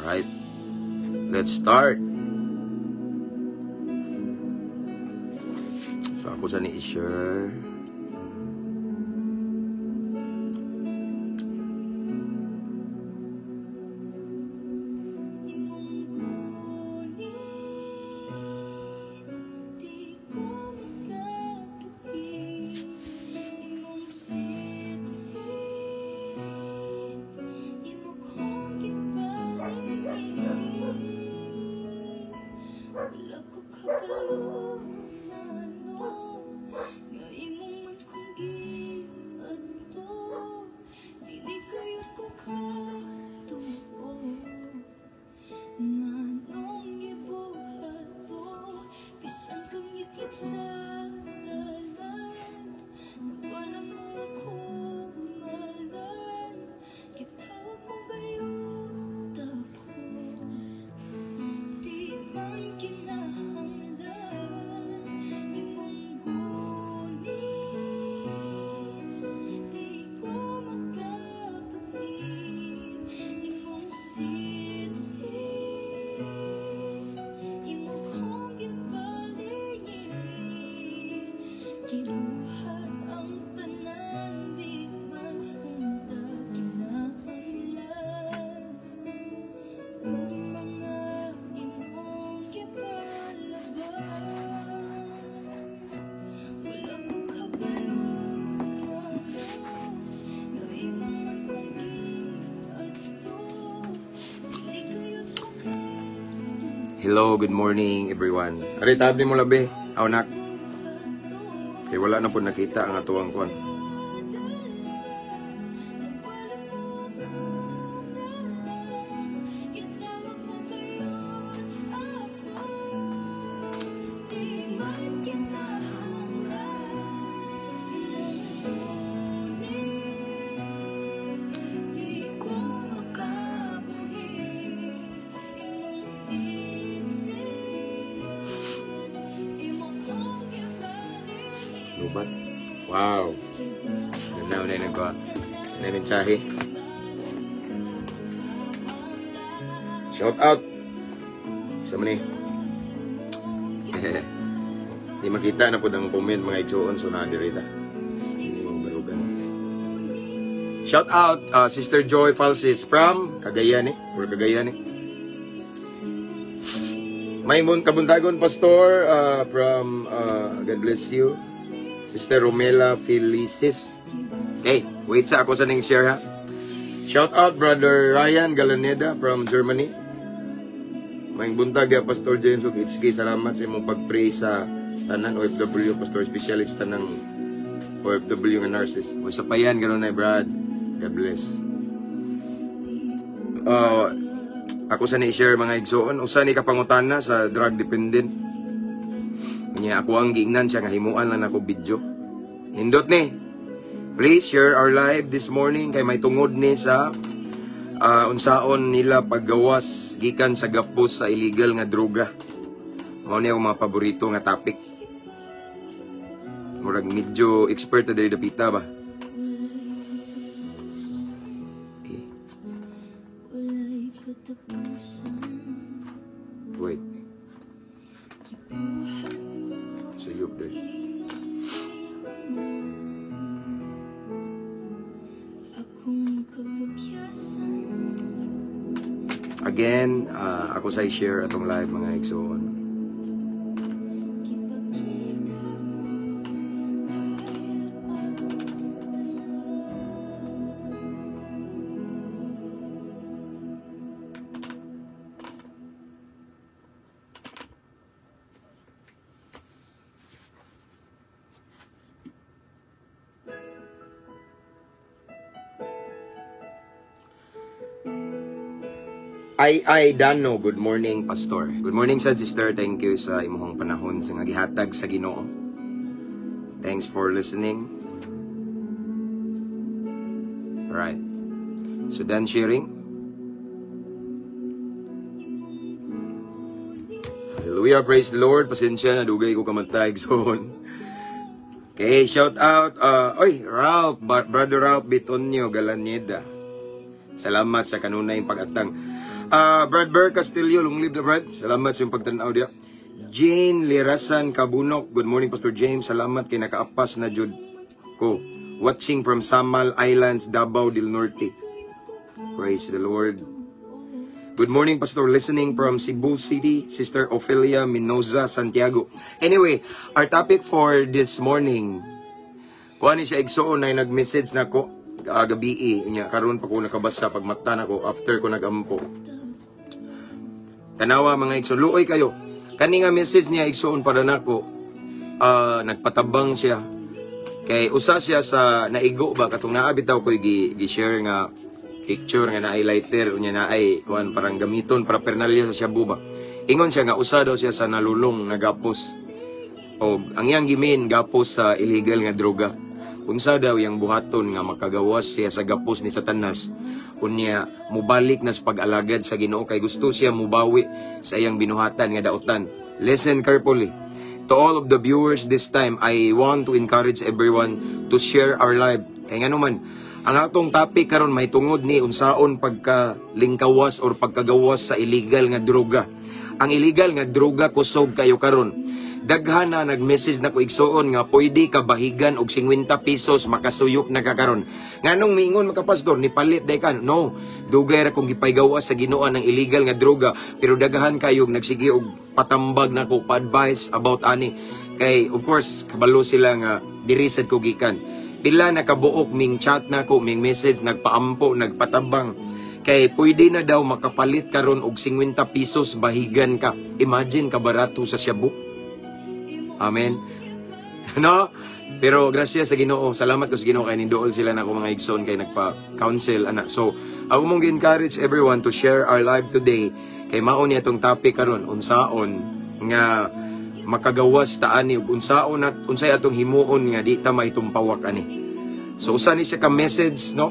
Alright. Let's start. So ako sa ni i-share. Hello, good morning everyone. Ari tabi mo labi, aw nak. Kay wala na po nakita ang atuang kuan. Lubat. Wow. Ganda na yung nagkuha. Na mensahe. Shout out. Isa man eh. Di makita na po ang comment mga igsoon. So na dirita. Hindi mo barugan. Shout out Sister Joy Falsis from Cagayan eh. Or Cagayan eh. May kabuntagon Pastor from God bless you. Sister Romela Felicis. Okay, wait sa ako sa ning share ha. Shout out Brother Ryan Galaneda from Germany. Maayong buntag ya Pastor James ug HK, salamat sa imong pag-pray sa tanan OFW Pastor, specialist tanang OFW nga nurses. O sa payan ganoon na Brad. God bless. Ako sa ni share mga igsoon, usa ni kapangutana sa drug dependent. Nya ako ang giingnan siya nga himuan lang nako video. Nindot ni. Please share our live this morning kay may tungod ni sa unsaon nila paggawas gikan sa gapos sa illegal nga droga. Mao ni akong mga paborito nga topic. Murag medyo expert na diri dapita ba. Eh. Wait. Sayop dahil. Again, ako sa i-share atong live mga igsoon. Ay Dano, good morning Pastor. Good morning sad sister, thank you sa imong panahon sa nga gihatag sa Ginoo. Thanks for listening. Alright. So done sharing. Hallelujah, praise the Lord. Pasensya na dugay ko kamantay igsoon. Okay, shout out oy, Ralph, Brother Ralph Bitonio Galaneda. Salamat sa kanunay pag-atang. Brad Burr Castillo, long live the Brad. Salamat sa iyong pagtanaw diya. Jane Lirasan Kabunok, good morning, Pastor James. Salamat kay nakaapas na jud ko. Watching from Samal Islands, Davao del Norte. Praise the Lord. Good morning, Pastor. Listening from Cebu City, Sister Ophelia Minoza Santiago. Anyway, our topic for this morning, kuha ni siya, igsuon, na nag-message na ko gabi nya karon pa ko nakabasa pagmata nako after ko nagampo. Tanawa, mga igsoon, luoy kayo. Kani nga message niya, igsuon, para nako, nagpatabang siya. Kay usa siya sa naigo ba, katong naa bitaw ko gi-share nga picture nga naay lighter, unya naay kuan, parang gamiton para pernalya sa shabu ba. Ingon siya nga usa daw siya sa nalulong nagapos. O ang iyang gimin gapos sa illegal nga droga. Unsa daw yang buhaton nga makagawas siya sa gapos ni Satanas, unya mubalik na sa pag-alagad sa Ginoo, kay gusto siya mubawi sa iyang binuhatan nga dautan. Listen carefully. To all of the viewers this time, I want to encourage everyone to share our live. Kay ngano man, ang atong topic karon may tungod ni unsaon pagkalingkawas or pagkagawas sa illegal nga droga. Ang illegal nga droga kusog kayo karon. Daghan na nag-message na ko, igsuon, nga pwede ka bahigan og 50 pesos, makasuyop na ka karon. Nganong miingon maka, "Pastor, ni palit day ka"? No, dugay ra kong gipaygawas sa Ginoo ng illegal nga droga, pero daghan kayo nagsige og patambag nako, pa-advise about ani. Kay of course kabalo sila nga diri sad ko gikan. Pila na kabuok ming chat nako, ming message, nagpaampo, nagpatabang. Kay pwede na daw makapalit karon og 50 pesos, bahigan ka. Imagine, kabarato sa shabu. Amen. No? Pero grasya sa Ginoo, salamat ko sa Ginoo kay ninduol sila nako, mga igsoon, kay nagpa-counsel ana. So, ako mong gi-encourage everyone to share our live today kay mao ni atong topic karon, unsaon nga makagawas ta ani ug unsaon at unsay atong himuon nga di ta maitumpawak ani. So usa ni siya ka message, no,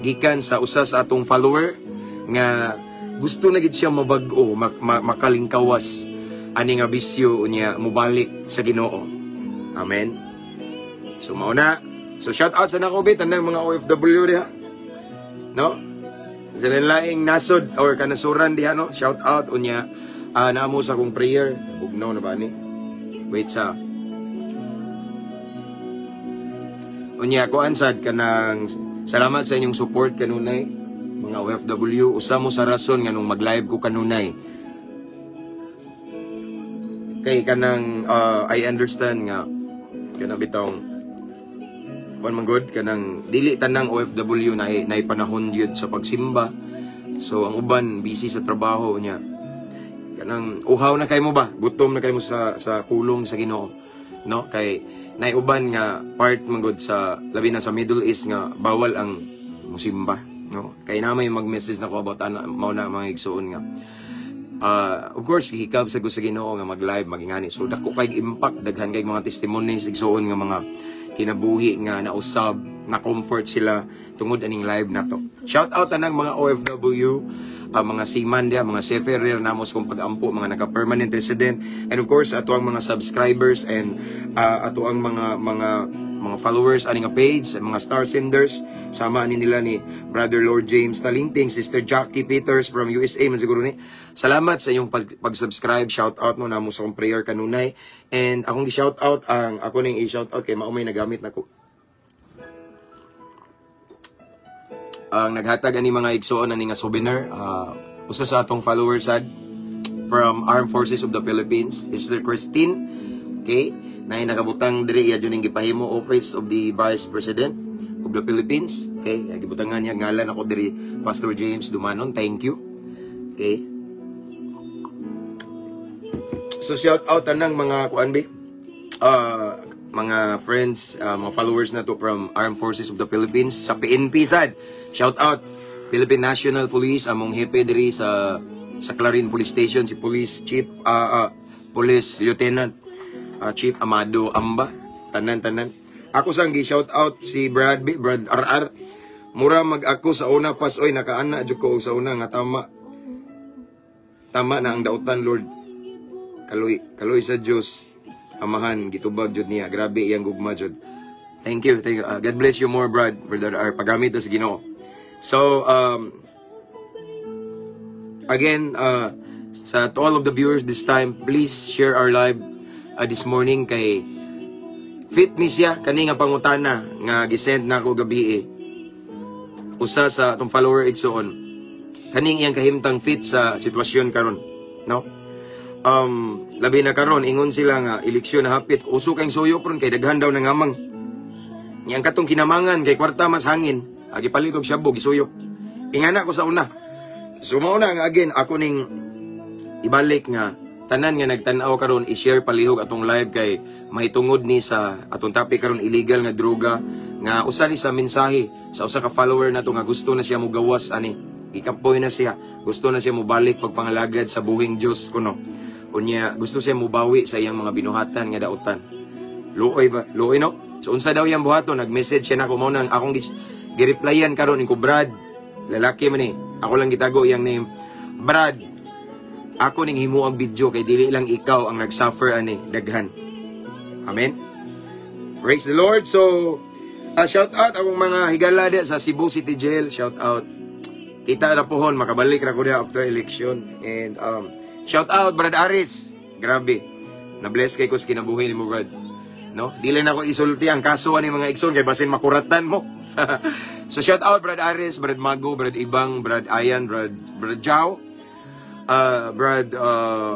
gikan sa usa sa atong follower nga gusto na gid siya mabag-o, makalingkawas ani nga bisyo, unya mubalik sa Ginoo. Amen. So mao na. So shout out sa nako be tanang mga OFW diha. No? Sa laing nasod or kanasuran diha, no. Shout out, unya namo sa akong prayer. Bugnaw na ba ni? Wait sa. Unya kuan sad, kanang salamat sa inyong support kanunay, mga OFW. Usa mo sa rason nga nung mag-live ko kanunay kay kanang I understand nga kanang bitong kuan man good, kanang dili tanang OFW na na panahon yun sa pagsimba. So ang uban busy sa trabaho niya, kanang uhaw na kay mo ba, gutom na kay mo sa kulong sa Ginoo, no? Kay nay uban nga part man gud sa, labi na sa Middle East, nga bawal ang musimba, no? Kay na may mag-message na ko about ana. Mao na, mga igsuon, nga of course gihikab sa sa Ginoo nga mag-live magingani. So dako kay impact, daghan kay mga testimonies, igsuon, nga mga kinabuhi nga nausab, na comfort sila tungod aning live nato. Shout out tanang mga OFW, mga seaman diha, mga seafarer, namos kong pag-ampo, mga naka-permanent resident, and of course ato ang mga subscribers and ato ang mga followers ani nga page, mga star senders, sama ani nila ni Brother Lord James Talingting, Sister Jackie Peters from USA man siguro ni. Salamat sa inyong pag-subscribe, shout out mo, namo sa akong prayer kanunay. And akong gi-shout out ang ako ning i-shout out kay mao may nagamit nako. Ang naghatag ani, mga igsuon, ani nga souvenir, usa sa atong followers sad from Armed Forces of the Philippines, Sister Christine. Okay, na nakabutang diri, iya jud ning gipahimo Office of the Vice President of the Philippines. Okay, gibutangan niya ngalan ako diri, Pastor James Dumanon. Thank you. Okay. So shout out tanang mga kuan be. Mga friends, mga followers na to from Armed Forces of the Philippines sa PNP sad. Shout out Philippine National Police, among hepe diri sa Clarin Police Station, si Police Chief Police Lieutenant Chief Amado Amba, tanan tanan. Ako sang gi-shout out si Brad B, Brad RR. Mura mag ako sa una pas oy, nakaana jud ko sa una nga tama. Tama na ang dautan, Lord. Kaloy, kaloy sa Dios. Amahan gitubag jud niya. Grabe iyang gugma jud. Thank you. Thank you. God bless you more, Brad. Brother R. Pagamit sa Ginoo. So, Again, sa to all of the viewers this time, please share our live this morning kay fit ni siya kani nga pangutana nga gisend na ako gabi eh. Usa sa atong follower, igsoon. Kaning iyang kahimtang fit sa sitwasyon karon, no? Labi na karon ingon sila nga eleksyon na hapit, uso kang suyo ron kay daghan daw nangamang. Nya ang katong kinamangan kay kwarta mas hangin, agi palit og shabu, gisuyop. Ingana ko sa una. So mao na nga again ako ning ibalik nga tanan nga nagtan-aw karon, i-share palihog atong live kay mahitungod ni sa atong topic karon, illegal nga droga, nga usa ni sa mensahe sa usa ka follower nato nga gusto na siya mogawas ani, gikapoy na siya, gusto na siya mobalik pagpangalagad sa buhing Dios kuno. Unya gusto siya mobawi sa iyang mga binuhatan nga dautan. Luoy ba? Luoy, no? So unsa daw iyang buhaton? Nag-message siya nako, mao nang akong gireplyan karon ko, "Brad," lalaki man ni. Ako lang gitago iyang name. "Brad, ako ning himuang video kay dili lang ikaw ang nag-suffer ani, daghan." Amen. Praise the Lord. So, shout out akong mga higala di sa Cebu City Jail. Shout out. Kita na pohon, makabalik ra ko diha after election. And shout out Brad Aris. Grabe. Na-bless kay ko sa kinabuhi nimo, Brad. No? Dili na ko isulti ang kaso ani, mga igsoon, kay basin makuratan mo. So shout out Brad Aris, Brad Mago, Brad Ibang, Brad Ayan, Brad Jao, Brad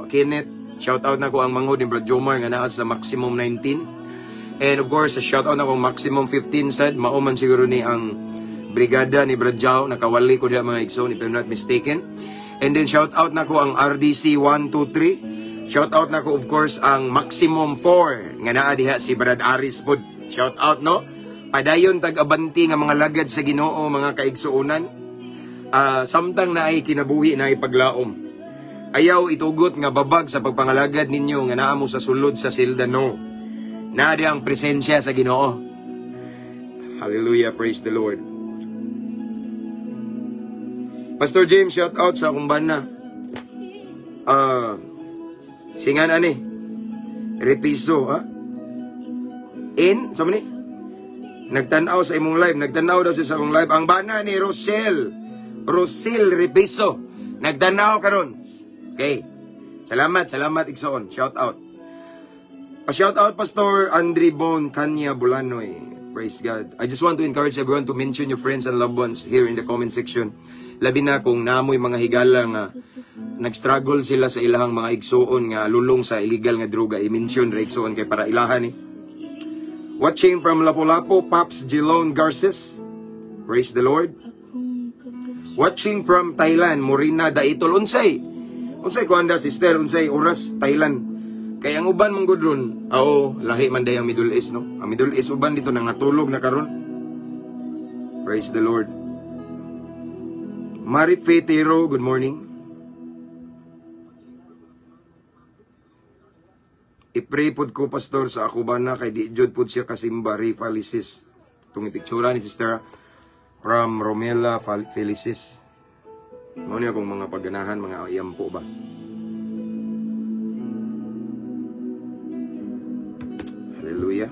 Kenneth. Shout out na ko ang manghod ni Brad Jomar nga naa sa maximum 19. And of course, shout out na ko maximum 15 sad, mao man siguro ni ang brigada ni Brad Jao, nakawali ko diha, mga igsoon, if I'm not mistaken. And then shout out na ko ang RDC 123. Shout out na ko, of course, ang maximum 4 nga naa diha si Brad Aris pod. Shout out, no. Padayon tag-abanti nga mga lagad sa Ginoo, mga kaigsuonan. Samtang naay kinabuhi, naay paglaom. Ayaw itugot nga babag sa pagpangalagad ninyo nga naa mo sa sulod sa silda, no. Naa ang presensya sa Ginoo. Hallelujah, praise the Lord. Pastor James, shout out sa akong bana. Singan ani. Repiso, ha? In, sa ni? Nagtanaw sa imong live, nagtanaw daw siya sa akong live. Ang bana ni Rochelle, Rosel Repiso. Nagtanaw karon. Okay. Salamat, salamat, igsoon. Shout out. Pa-shout out Pastor Andre Bon Kanya Bulanoy. Praise God. I just want to encourage everyone to mention your friends and loved ones here in the comment section. Labi na kung namoy mga higala nga nag-struggle sila sa ilahang mga igsuon nga lulong sa illegal nga droga, i-mention ra, igsuon, kay para ilahan ni. Watching from Lapu-Lapu, Pops Gilon Garces. Praise the Lord. Watching from Thailand, Morina Daitol. Unsay? Unsay kuanda, sister? Unsay oras Thailand? Kay ang uban mong gud ron, oo, lahi man day ang Middle East, no? Ang Middle East uban dito nangatulog na karon. Praise the Lord. Mari Fetero, good morning. I-pray pod ko, Pastor, sa ako bana kay di jud pod siya kasimba, Ray Felicis. Itong ipictura ni sister from Romela Felicis. Mao ni akong mga pagganahan, mga iyampo ba. Hallelujah.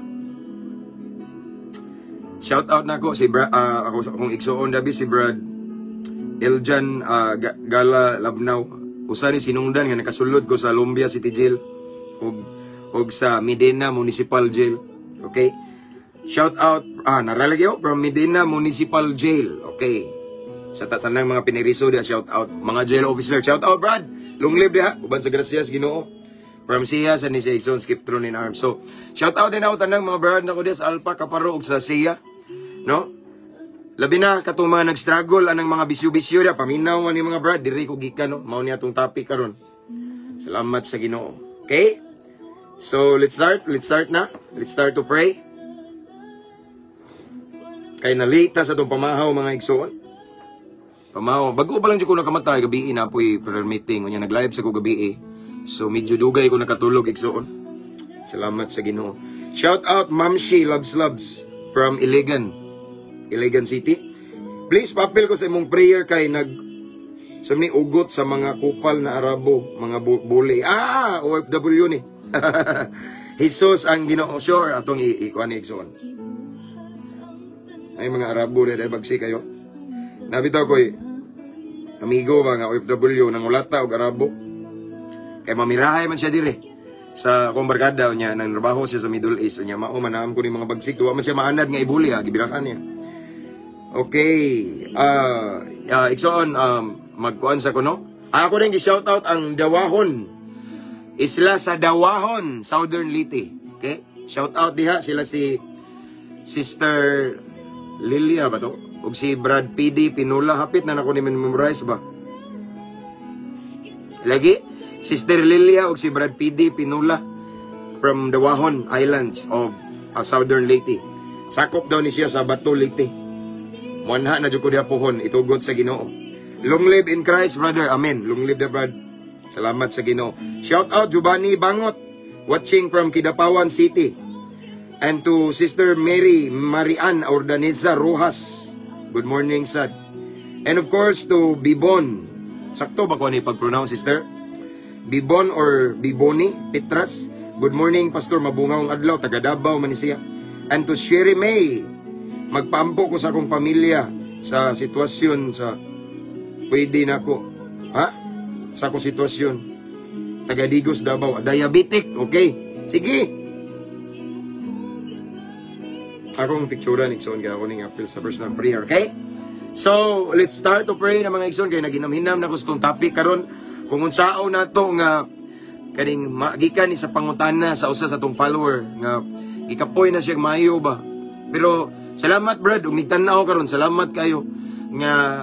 Shout out na ako si ako akong igsuon dabi si Brad Eljan Gala Labnaw. Usa ni sinungdan nga nakasulod ko sa Lumbia City Jail ug sa Medina Municipal Jail. Okay? Shout out naralagyo from Medina Municipal Jail. Okay. Sa tanang mga piniriso dia, shout out mga jail officer. Shout out, Brad. Long live diha uban sa grasya sa Ginoo. From siya sa ni Jason Skip Throne in Arms. So, shout out din ako tanang mga brad nako diha sa Alpa Kaparo ug sa Siya. No? Labi na katong mga nag-struggle anang mga bisyo-bisyo dia, paminaw man ni mga brad, diri ko gikan, no. Mao ni atong topic karon. Salamat sa Ginoo. Okay? So, let's start. Let's start na. Let's start to pray. Kay nalita sa atong pamahaw, mga igsoon. Pamahaw. Bago pa lang jud ko nakamatay, gabi na po'y prayer meeting. Unya nag-live sa ko gabi eh. So, medyo dugay ko nakatulog, igsoon. Salamat sa Ginoo. Shout out Mamshi Loves Loves from Iligan. Iligan City. Please, papel ko sa imong prayer kay nag sa ni ugot sa mga kupal na Arabo, mga buli. Ah, OFW ni. Jesus ang Ginoo. Sure, atong ikuan ni igsoon. Ay mga Arabo dahil bagsi kayo. Nabitaw ko eh. amigo ba nga OFW nangulata og Arabo. Kay mamirahay man siya dire sa akong barkada niya, nang trabaho siya sa Middle East niya, mao man ko ni mga bagsik, wa man siya maanad nga ibuli ha, gibirakan niya. Okay. Igsoon, magkuan sa kuno. Ako rin gi-shout out ang Dawahon. Isla sa Dawahon, Southern Leyte. Okay? Shout out diha sila, si Sister Lilia ba to? Ug si Brad PD Pinula, hapit na nako ni memorize ba. Lagi Sister Lilia ug si Brad PD Pinula from Dawahon Islands of Southern Leyte. Sakop daw ni siya sa Bato, Leyte. Muanha na jud ko diha pohon, itugot sa Ginoo. Long live in Christ, brother. Amen. Long live the brad. Salamat sa Ginoo. Shout out Giovanni Bangot, watching from Kidapawan City. And to Sister Mary Marian Ordaneza Rojas. Good morning, sad. And of course to Bibon. Sakto ba ko ni pag-pronounce, sister? Bibon or Biboni Petras. Good morning, Pastor. Mabungaw ang adlaw. Taga Davao man ni siya. And to Sherry May. Magpaampo ko sa akong pamilya sa sitwasyon sa pwede na ko. Ha? Sa akong sitwasyon. Taga Digos, Davao. Diabetic. Okay. Sige. Akong picture ni Igsoon kaya ako ning appeal sa personal prayer. Okay? So, let's start to pray na, mga igsoon, kay naginamhinam na gustong topic karon kung unsao na to nga kaning gikan ni sa pangutana sa usa sa atong follower nga gikapoy na siya maayo ba. Pero salamat, brad, ug nigtan-aw karon, salamat kayo nga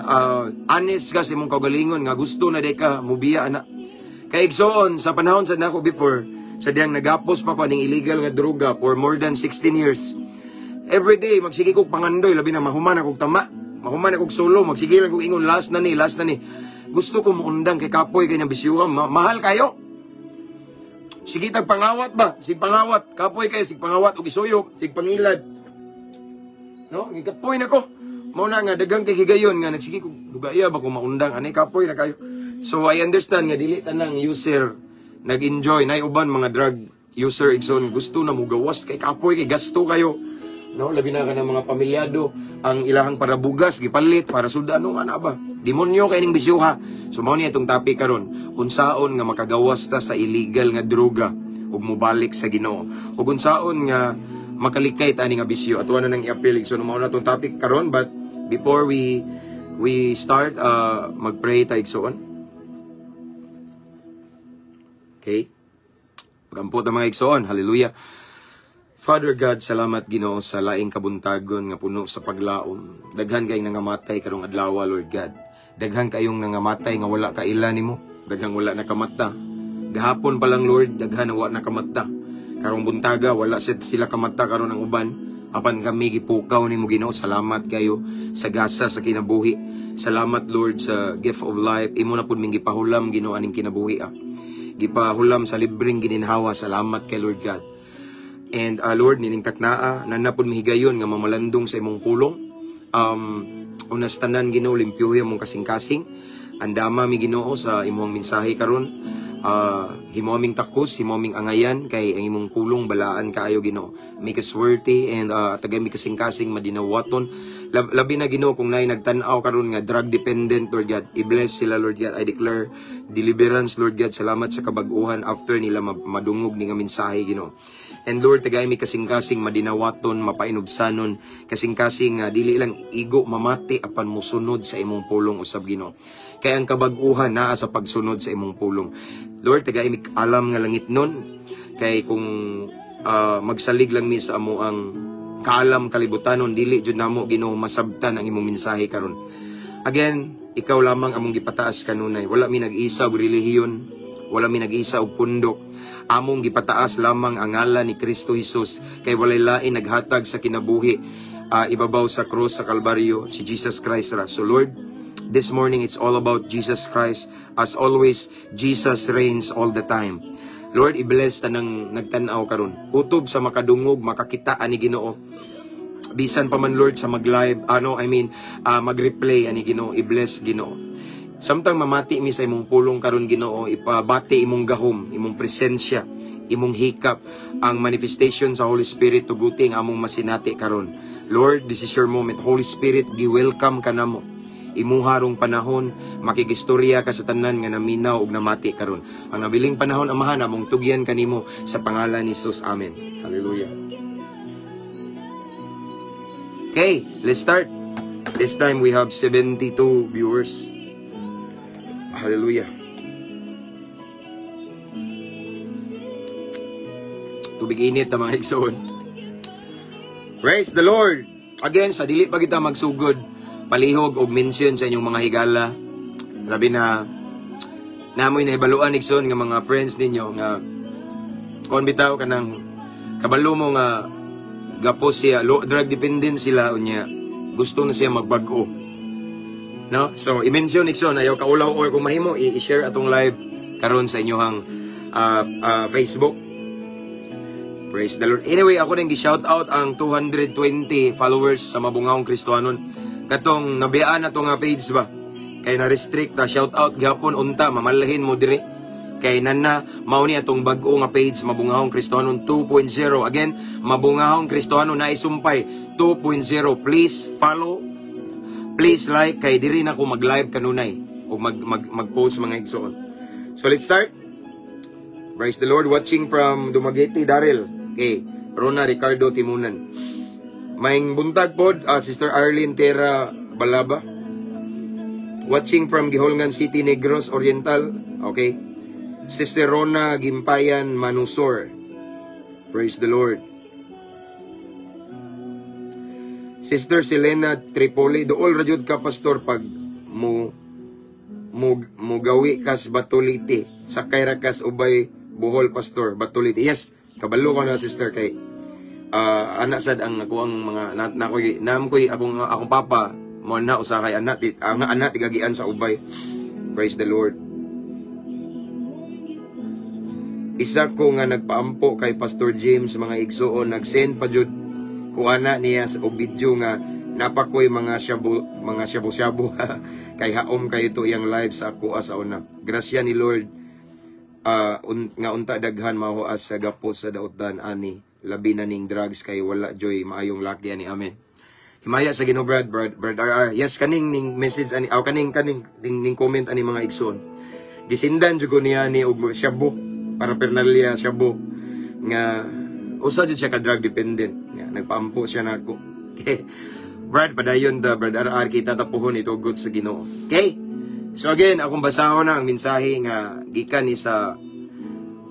honest ka sa imong kaugalingon nga gusto na di ka mubiya ana. Kay igsoon, sa panahon sa nako before sa diyang nagapos pa ko aning illegal nga droga for more than 16 years. Every day magsige kog pangandoy, labi na mahuman akong tama. Mahuman akong solo, magsige lang kog ingon, "Last na ni, last na ni." Gusto ko muundang kay kapoy kay nang bisyuhan, mahal kayo. Sige tag pangawat ba? Sig pangawat, kapoy kay sig pangawat og isuyop, sig pangilad. No, gikapoy na ko. Mao na nga daghang kay higayon nga nagsige kog dugaya ba kung maundang ani, kapoy na kayo. So I understand nga dili tanang user nag-enjoy, nay uban mga drug user, igsoon, gusto na mugawas kay kapoy kay gasto kayo. No, labi na ka ng mga pamilyado, ang ilahang para bugas gipalit para sudan no ana ba. Demonyo kay ning bisyuha. So mao ni itong topic karon, unsaon nga makagawas ta sa illegal nga droga ug mobalik sa Ginoo. Ug unsaon nga makalikay ta ani nga bisyo. Ato na nang i-appeal. So mao na itong topic karon, but before we start, magpray ta, igsoon. Okay? Pagampo ta, mga igsoon. Hallelujah. Father God, salamat, Ginoo, sa laing kabuntagon nga puno sa paglaom. Daghan kayong nangamatay karong adlaw, Lord God. Daghan kayong nangamatay nga wala kaila nimo. Daghang wala nakamata. Gahapon pa lang, Lord, daghan na wa nakamata. Karong buntaga wala sila kamata karon ang uban. Apan kami gipukaw nimo, Ginoo. Salamat kayo sa gasa sa kinabuhi. Salamat, Lord, sa gift of life. Imo na pud ming gipahulam, Ginoo, aning kinabuhi ah. Gipahulam sa libreng gininhawa. Salamat kay Lord God. And Lord, nining taknaa, nanapod mihigayon nga mamalandong sa imong pulong. Unas tanan, Ginoo, limpyuhi among kasing-kasing. Andama mi, Ginoo, sa imong mensahe karon. Himo aming takos, himo aming angayan kay ang imong pulong balaan kaayo, Ginoo. Make us worthy and tagay mi kasing-kasing madinawaton. Labi na, Ginoo, kung naay nagtan-aw karon nga drug dependent, Lord God. I-bless sila, Lord God. I declare deliverance, Lord God. Salamat sa kabag-uhan after nila madungog ni nga mensahe, Ginoo. And Lord, tagay mi kasing-kasing madinawaton, mapainubsanon, kasing-kasing dili lang igo mamati apan musunod sa imong pulong usab, Ginoo. Kay ang kabag-uhan naa sa pagsunod sa imong pulong. Lord, tagay mi alam nga langit nun, kay kung magsalig lang mi sa amo ang kaalam kalibutanon, dili jud namo, Ginoo, masabtan ang imong mensahe karon. Again, ikaw lamang among gipataas kanunay. Wala mi nag-isa og relihiyon, wala mi nag-isa og pundok. Among gipataas lamang ang ngalan ni Kristo Jesus kay walay lain naghatag sa kinabuhi ibabaw sa krus sa Kalbaryo, si Jesus Christ ra. So Lord, this morning it's all about Jesus Christ. As always, Jesus reigns all the time. Lord, i-bless tanang nagtan-aw karon. Kutob sa makadungog, makakita ani, Ginoo. Bisan pa man, Lord, sa mag-live, ano, I mean, mag-replay ani, Ginoo, i-bless, Ginoo. Samtang mamati mi sa imong pulong karon, Ginoo, ipabati imong gahom, imong presensya, imong hikap, ang manifestation sa Holy Spirit tuguti ang among masinati karon. Lord, this is your moment. Holy Spirit, gi-welcome ka namo. Imuha rong panahon, makigistorya ka sa tanan nga naminaw ug namati karon. Ang nabiling panahon, Amahan, among tugyan kanimo sa pangalan ni Jesus. Amen. Hallelujah. Okay, let's start. This time we have 72 viewers. Hallelujah. Tubig init ta, mga igsoon. Praise the Lord. Again, sa dili pa kita magsugod, palihog og mention sa inyong mga higala. Labi na namoy nahibaluan, igsoon, nga mga friends ninyo nga kon bitaw kanang kabalo mo nga gapos siya, low, drug dependent sila, unya gusto na siya magbag-o. No? So, i-mention, igsoon, ayaw kaulaw or kung mahimo i-share atong live karon sa inyong Facebook. Praise the Lord. Anyway, ako rin gi-shout out ang 220 followers sa Mabungahong Kristohanon. Katong nabiyaan na to nga page ba? Kay na-restrict ta, shout out gyapon unta, mamalahin mo dire. Kay nana mao ni atong bag-o nga page, Mabungahong Kristohanon 2.0. Again, Mabungahong Kristohanon na isumpay 2.0. Please follow, please like, kay diri na ko mag-live kanunay o mag mag mag-post, mga igsoon. So let's start. Praise the Lord. Watching from Dumaguete, Daryl. Okay. Rona Ricardo Timunan. Maayong buntag pod, Sister Arlene Tera Balaba. Watching from Guihulngan City, Negros Oriental. Okay. Sister Rona Gimpayan Manusor. Praise the Lord. Sister Selena Tripoli, "Duol ra jud ka, Pastor, pag mo mo mugawi kas Batuliti. Sakay ra kas Ubay, Bohol, Pastor, Batuliti." Yes, kabalo ko na, sister, kay anak sad ang ako ang mga na, na koy nam koy akong akong papa mo na usa kay anak ang anak tigagian sa Ubay. Praise the Lord. Isa ko nga nagpaampo kay Pastor James, mga igsuon, nag-send pa jud ko ana niya sa og video nga napakoy mga shabu-shabu kay haom kayo to iyang live sa ako sa una. Grasya ni Lord nga unta daghan mahuas sa gapos sa dautan ani, labi na ning drugs, kay wala joy maayong laki ani. Amen. Himaya sa Ginoo, Brad Brad Brad RR. Yes, kaning ning message ani aw kaning kaning ning comment ani, mga igsoon. Gisindan jud ko niya ni og shabu para pernalia shabu nga usa jud siya ka drug dependent nga nagpaampo siya nako. Okay. Brad, padayon ta, Brad RR, kita tapuhon itugot sa Ginoo. Okay? So again, akong basahon na ang mensahe nga gikan ni sa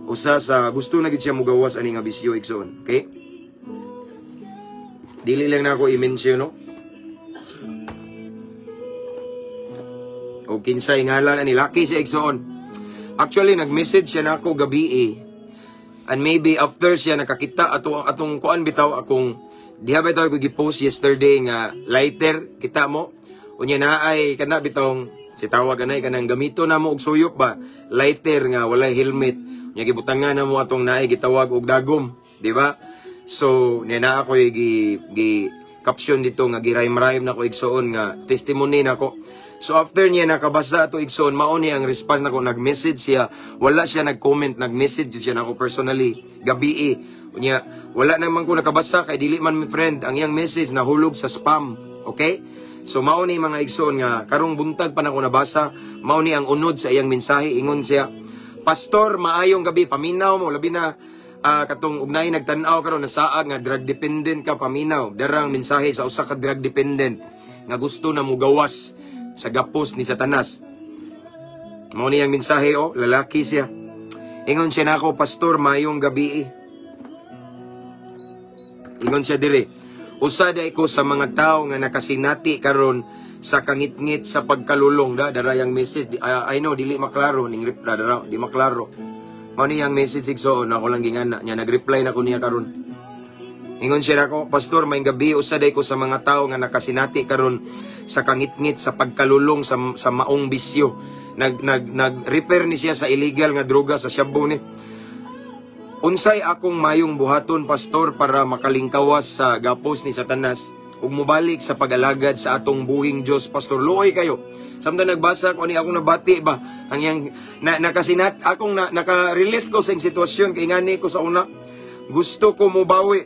usa sa gusto na gid siya mugawas ani nga bisyo, igsoon. Okay? Dili lang na ako i-mention, no? O kinsay ngalan ani, laki siya, igsoon. Actually, nag-message siya nako gabi eh. And maybe after siya nakakita ato atong kuan bitaw, akong diha bitaw ko gi-post yesterday nga lighter, kita mo. Unya na ay kana bitong si tawag anay kanang gamito na mo og suyop ba, lighter nga walay helmet. Unya gibutangan na mo atong naay gitawag og dagom, di ba? So niya na ako gi gi caption dito nga gi-rhyme-rhyme na ko, igsoon, nga testimony nako. So after niya nakabasa ato, igsoon, mao ni ang response nako, nag-message siya, wala siya nag-comment, nag-message siya nako personally gabi eh. Unya wala naman ko nakabasa kay dili man mi friend, ang iyang message nahulog sa spam. Okay? So mao ni, mga igsoon, nga karong buntag pa nako nabasa, mao ni ang unod sa iyang mensahe. Ingon siya, "Pastor, maayong gabi, paminaw mo, labi na katong ugnay nagtan-aw karon nasaag nga drug dependent ka, paminaw. Darang mensahe sa usa ka drug dependent nga gusto na mugawas sa gapos ni Satanas." Mao ni ang mensahe oh, lalaki siya. Ingon siya nako, "Pastor, maayong gabi eh." Ingon siya dire, "Usa day ko sa mga tao nga nakasinati karon sa kangitngit sa pagkalulong." Da darayang message di, I know dili maklaro ning reply dara, di maklaro. Mao ni ang message, igsoon, ako lang gingana niya, nag-reply na ko niya karon. Ingon siya nako, "Pastor, may gabi, usa day ko sa mga tao nga nakasinati karon sa kangitngit sa pagkalulong sa maong bisyo." Nag nag nag-repair ni siya sa illegal nga droga, sa shabu ni. "Unsay akong mayong buhaton, Pastor, para makalingkawas sa gapos ni Satanas ug mobalik sa pag-alagad sa atong buhing Dios, Pastor? Luoy kayo." Samtang nagbasa ko ani, akong nabati ba ang yang na, nakasinat akong na, naka-relate ko sa sitwasyon kay ngani ko sa una, gusto ko mobawi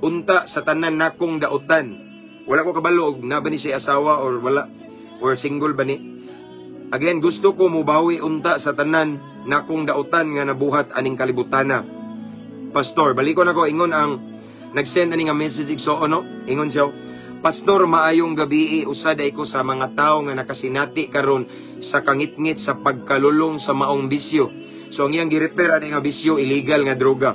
unta sa tanan nakong dautan. Wala ko kabalo og na ba ni siya asawa or wala. Or single ba ni? Again, gusto ko mubawi unta sa tanan nakong dautan nga nabuhat aning kalibutana. Pastor, balikon ako, ingon ang nag-send ani nga message, igsoon, no? Ingon siya, "Pastor, maayong gabi, usa day ko sa mga tao nga nakasinati karon sa kangitngit sa pagkalulong sa maong bisyo." So ang iyang gi-refer ani nga bisyo, illegal nga droga.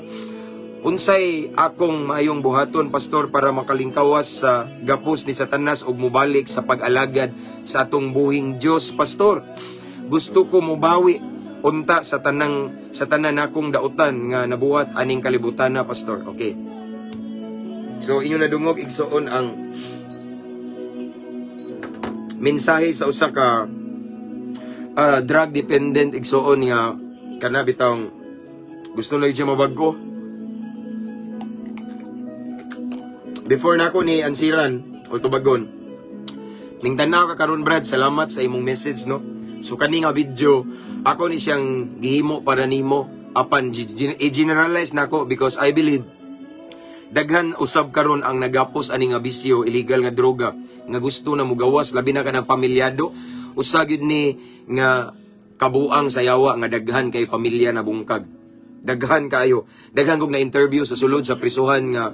"Unsay akong maayong buhaton, Pastor, para makalingkawas sa gapos ni Satanas ug mobalik sa pag-alagad sa atong buhing Dios, Pastor? Gusto ko mobawi unta sa tanan nakong dautan nga nabuhat aning kalibutan na, Pastor." Okay. So inyo nadungog, igsoon, ang mensahe sa usa ka drug dependent, igsoon, nga kana bitawng gusto na siya mabag-o. Before nako ni ansiran o tubagon, ning tanaw ka karon, Brad, salamat sa imong message, no. So kani nga video, ako ni siyang gihimo para nimo, apan i-generalize nako because I believe daghan usab karon ang nagapos ani nga bisyo, illegal nga droga, nga gusto na mugawas, labi na kanang pamilyado. Usa gyud ni nga kabuang sa yawa nga daghan kay pamilya na bungkag. Daghan kaayo. Daghan kog na interview sa sulod sa prisuhan nga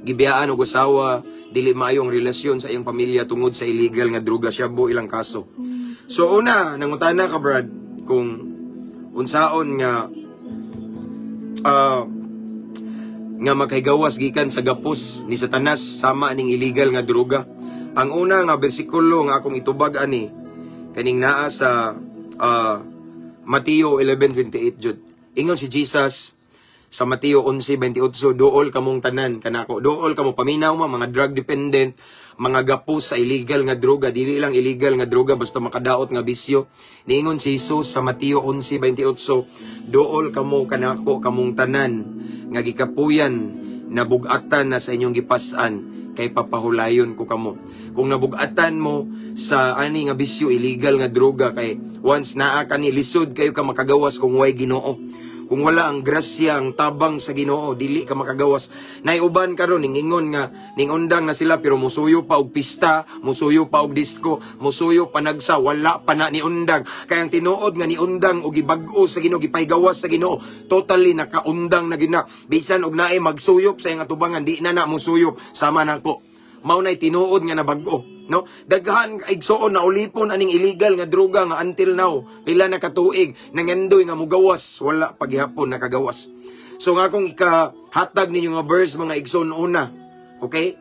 gibiyaan og asawa, dili maayo ang relasyon sa iyang pamilya tungod sa illegal nga droga, shabu ilang kaso. So una, nangutana ka, Brad, kung unsaon nga nga makahigawas gikan sa gapos ni Satanas sama ning illegal nga droga. Ang una nga bersikulo nga akong itubag ani kaning naa sa Mateo 11:28 jud. Ingon si Jesus sa Mateo 11:28, "Duol kamong tanan kanako." Duol kamo, paminaw mo mga drug dependent, mga gapos sa illegal nga droga, dili lang illegal nga droga, basta makadaot nga bisyo. Niingon si Jesus sa Mateo 11:28, "Duol kamo kanako kamong tanan nga gikapuyan, nabugatan na sa inyong gipas-an, kay papahulayon ko kamo." Kung nabugatan mo sa ani nga bisyo, illegal nga droga, kay once naa kani, lisod kayo ka makagawas kung way Ginoo. Kung wala ang grasya, ang tabang sa Ginoo, dili ka makagawas. Naiuban karon ningingon nga ningundang na sila pero musuyo pa og pista, musuyo pa og disco, musuyo pa nagsa, wala pa na niundang. Kay ang tinuod nga niundang og gibag-o sa Ginoo, gipahigawas sa Ginoo, totally nakaundang na gina. Bisan og naay magsuyop sa iyang atubangan, di na na musuyop sama nako. Mao nay tinuod nga nabag-o, no? Daghan, igsoon, na ulipon aning illegal nga droga nga until now, pila na katuig nangandoy nga mugawas, wala paghihapon nakagawas. So nga akong ikahatag ninyo nga verse, mga igsoon, una, okay?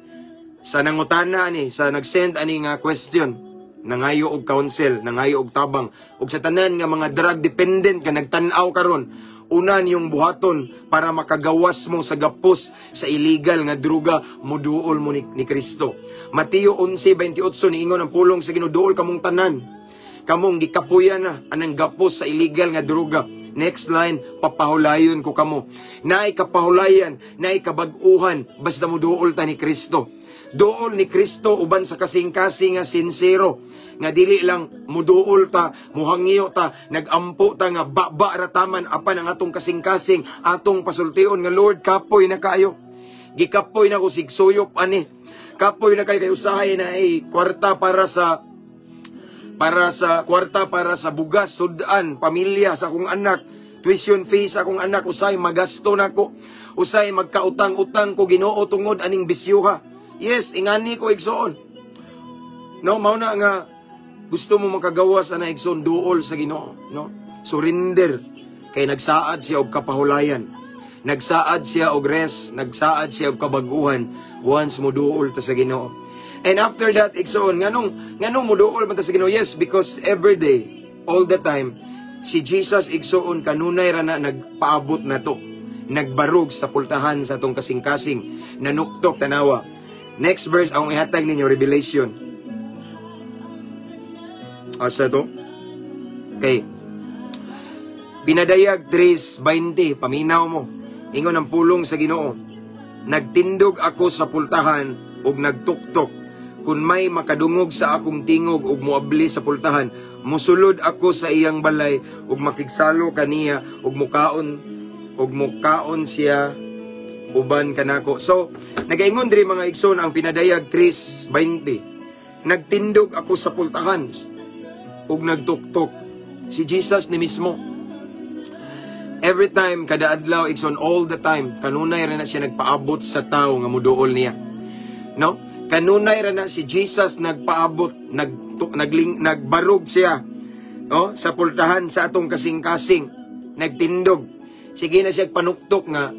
Sa nangutana ani, sa nag-send ani nga question, nangayo og counsel, nangayo og tabang, ug sa tanan nga mga drug dependent ka nagtan-aw karon, una niyong buhaton para makagawas mo sa gapos sa illegal nga droga, muduol mo ni Kristo. Mateo 11:28, niingon ang pulong sa Ginoo, "Duol kamong tanan kamong gikapuyan na anang gapos sa illegal nga droga." Next line, "Papahulayon ko kamo." Naay kapahulayan, naay kabag-uhan, basta mo duol ta ni Kristo. Duol ni Kristo uban sa kasing-kasing nga sinsero. Nga dili lang muduol ta, muhangyo ta, nagampo ta nga baba rataman, apan ang atong kasing-kasing, atong pasultion nga, "Lord, kapoy na kaayo. Gikapoy na ko sigsuyop ani. Kapoy na kay usahay na ay kwarta para sa kwarta para sa bugas, sudan, pamilya sa akong anak, tuition fee sa akong anak, usay magasto nako. Usay magkautang-utang ko, Ginoo, tungod aning bisyuha." Yes, ingani ko, igsoon. No, mao na nga gusto mo makagawas ana, igsoon, duol sa Ginoo, no? Surrender kay nagsaad siya og kapahulayan. Nagsaad siya og rest, nagsaad siya og kabaguhan once mo duol ta sa Ginoo. And after that, igsoon, nganong muduol man ta sa Ginoo? Yes, because every day, all the time, si Jesus, igsoon, kanunay ra na nagpaabot na to. Nagbarog sa pultahan sa atong kasing-kasing, nanuktok, tanawa. Next verse, ang ihatag ninyo, Revelation. Asa to? Okay. Pinadayag 3:20, paminaw mo. Ingon ang pulong sa Ginoo, "Nagtindog ako sa pultahan ug nagtuktok. Kung may makadungog sa akong tingog ug moabli sa pultahan, musulod ako sa iyang balay ug makigsalo kaniya ug mukaon siya uban kanako." So, nagaingon diri, mga igsoon, ang Pinadayag 3:20. "Nagtindog ako sa pultahan." ug nagtuktok. Si Jesus ni mismo. Every time, kada adlaw, igsoon, all the time, kanunay ra na siya nagpaabot sa tao nga muduol niya. No? Kanunay ra na si Jesus nagpaabot, nagbarog siya, no? Sa pultahan sa atong kasing-kasing, nagtindog. Sige na siya panuktok nga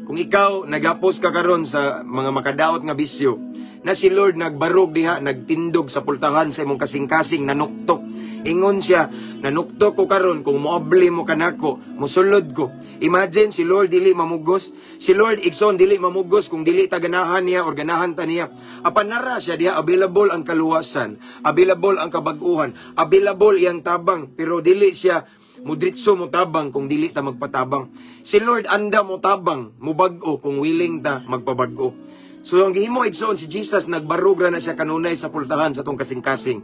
kung ikaw nagapos ka karon sa mga makadaot nga bisyo, na si Lord nagbarog diha, nagtindog sa pultahan sa imong kasing-kasing, nanuktok. Ingon siya, "Nanuktok ko karon, kung moabli mo kanako, musulod ko." Imagine, si Lord dili mamugos. Si Lord, igsoon, dili mamugos kung dili ta ganahan niya or ganahan ta niya. Apan nara siya diha, available ang kaluwasan, available ang kabag-uhan, available iyang tabang, pero dili siya mudritso mo tabang kung dili ta magpatabang. Si Lord anda mo tabang, mubag-o kung willing ta magpabag-o. So ang gihimo, igsoon, si Jesus nagbarog ra na siya kanunay sa pultahan sa atong kasing-kasing.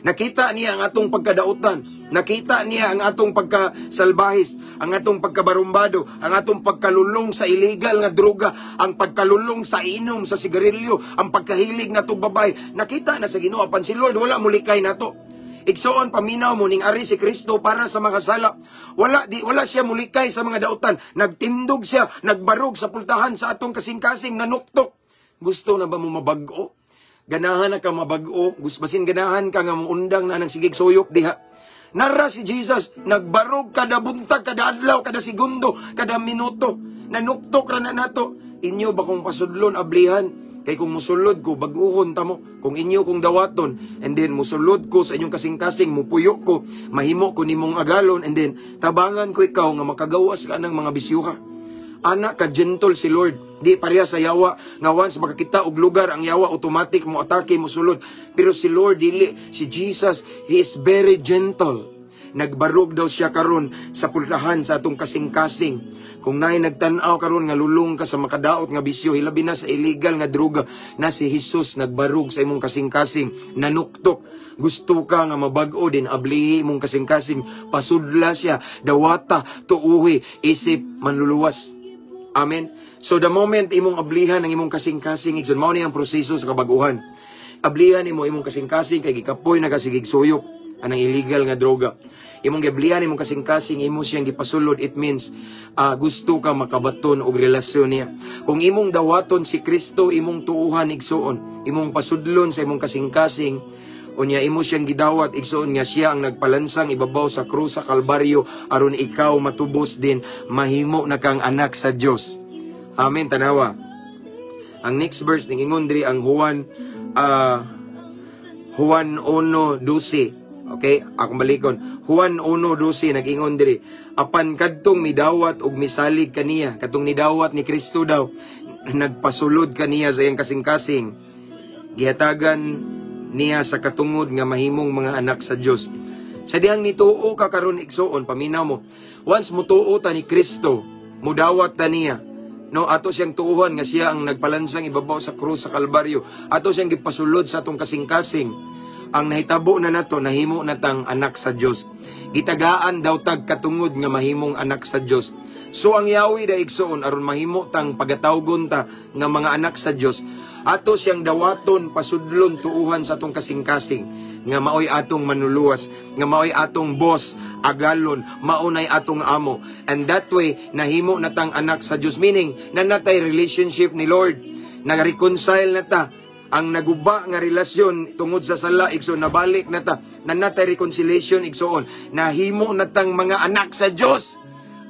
Nakita niya ang atong pagkadautan. Nakita niya ang atong pagkasalbahis, ang atong pagkabarumbado, ang atong pagkalulong sa illegal nga droga, ang pagkalulong sa inom sa sigarilyo, ang pagkahilig na babay. Nakita na sa Ginoo, apan si Lord wala mulikay nato. Igsoon, paminaw mo ning ari si Kristo para sa mga sala. Wala siya mulikay sa mga dautan. Nagtindog siya, nagbarog sa pultahan sa atong kasing-kasing, nanuktok. "Gusto na ba mo mabag-o? Ganahan na ka mabag-o? Gusto basin ganahan ka nga muundang na ng sigig suyop diha?" Nara si Jesus, nagbarog kada buntag, kada adlaw, kada segundo, kada minuto. Nanuktok ra na nato. "Inyo ba kong pasudlon, ablihan? Kay kung musulod ko, bag-uhon ta mo. Kung inyo kong dawaton, and then musulod ko sa inyong kasing-kasing, mupuyo ko, mahimo ko nimong agalon, and then tabangan ko ikaw nga makagawas ka ng mga bisyuha." Ana ka gentle si Lord. Di pareha sa yawa nga once makakita og lugar ang yawa, automatic mo atake, mo sulod. Pero si Lord dili, si Jesus, he is very gentle. Nagbarog daw siya karon sa pultahan sa atong kasing-kasing. Kung naay nagtan-aw karon nga lulong ka sa makadaot nga bisyo, hilabi na sa illegal nga droga, na si Jesus nagbarog sa imong kasing-kasing, nanuktok. "Gusto ka nga mabag-o din, ablihi imong kasing-kasing, pasudla siya, dawata, tuuhi, isip manluluwas." Amen. So the moment imong ablihan ang imong kasing-kasing, igsoon, mao ni ang proseso sa kabag-uhan. Ablihan nimo imong kasing-kasing kay gikapoy na ka sigig suyop anang illegal nga droga. Imong giablihan imong kasing-kasing, imo siyang gipasulod, it means gusto ka makabaton og relasyon niya. Kung imong dawaton si Kristo, imong tuuhan, igsuon, imong pasudlon sa imong kasing-kasing, unya imo siyang gidawat, igsuon, nga siya ang nagpalansang ibabaw sa krus sa Kalbaryo aron ikaw matubos din, mahimo na kang anak sa Dios. Amen. Tanawa. Ang next verse ning ingon diri ang Juan 1:12. Okay, akong balikon. Juan 1:12 nag-ingon diri. Apan kadtong midawat og misalig kaniya, katong nidawat ni Kristo daw, nagpasulod kaniya sa iyang kasing-kasing, gihatagan niya sa katungod nga mahimong mga anak sa Dios. Sa dihang nituo ka karon, igsuon, paminaw mo. Once mutuo ta ni Kristo, mudawat ta niya, no, ato siyang tuuhan nga siya ang nagpalansang ibabaw sa krus sa Kalbaryo. Ato siyang gipasulod sa atong kasing-kasing. Ang nahitabo na nato, nahimo na tang anak sa Dios. Gitagaan daw tag katungod nga mahimong anak sa Dios. So ang yawi da, igsuon, aron mahimo tang pagatawgon ta nga mga anak sa Dios, ato siyang dawaton, pasudlon, tuuhan sa atong kasing-kasing nga maoy atong manluluwas, nga maoy atong boss, agalon, maunay atong amo. And that way, nahimo na tang anak sa Dios, meaning nanatay relationship ni Lord. Nag-reconcile na ta ang naguba nga relasyon tungod sa sala, igsoon, nabalik na ta, nanatay reconciliation, igsoon, nahimo na tang mga anak sa Dios.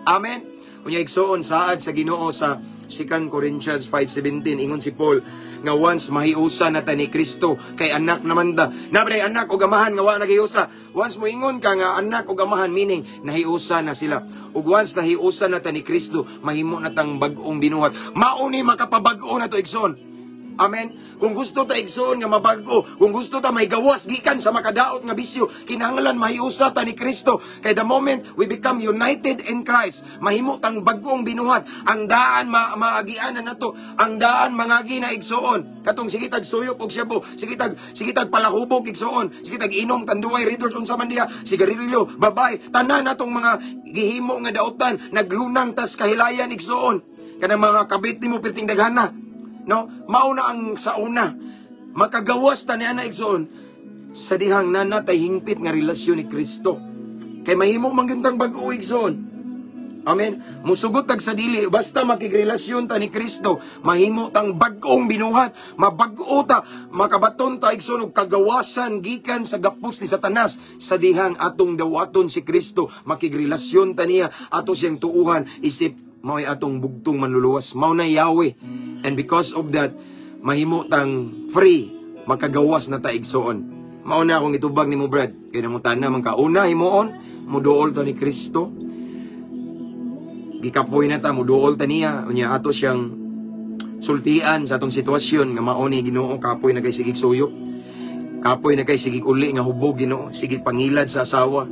Amen. Unya, igsoon, saad sa Ginoo sa 2 Corinthians 5:17, ingon si Paul nga once mahiusa na ta ni Kristo kay anak naman da nabre anak og amahan nga wa naghiusa. Once mo ingon ka nga anak og amahan, meaning nahiusa na sila. Ug once nahiusa na ta ni Kristo, mahimo na tang bag-ong binuhat. Mao ni makapabag-o na to, igsoon. Amen. Kung gusto ta, igsoon, nga mabag-o, kung gusto ta may gawas gikan sa makadaot nga bisyo, kinahanglan mahiusa ta ni Kristo. Kay the moment we become united in Christ, mahimo tang bag-ong binuhat. Ang daan maagian na nato, ang daan mangagi na, igsoon. Katong sige tag suyop og shabu, sige tag palahubog, igsoon, sige tag inom Tanduay, Red Horse, unsa man diha, sigarilyo, babay, tanan natong mga gihimo nga dautan, naglunang tas kahilayan, igsoon. Kanang mga kabit nimo perting daghana. No? Mao na ang sa una. Makagawas ta niya na, igsoon. Sa dihang naa na tay hingpit nga relasyon ni Kristo. Kay mahimo man gyud tang bag-o, igsoon. Amen. Musugot tag sa dili, basta makigrelasyon ta ni Kristo, mahimo tang bag-ong binuhat, mabag-o ta, makabaton ta, igsoon, og kagawasan gikan sa gapos ni Satanas sa dihang atong dawaton si Kristo, makigrelasyon ta niya, ato siyang tuuhan isip mao'y atong bugtong manluluwas, mao na Yahweh. And because of that, mahimo tang free, makagawas na ta, igsoon. Mao na akong itubag nimo, Brad. Kay nangutana man ka, una himuon, muduol ta ni Kristo, gikapoy na ta, muduol ta niya, unya ato siyang sultian sa atong sitwasyon nga mao ni Ginoo, kapoy na kay sigig suyop. Kapoy na kay sigig uli nga hubog, Ginoo, sigig pangilad sa asawa.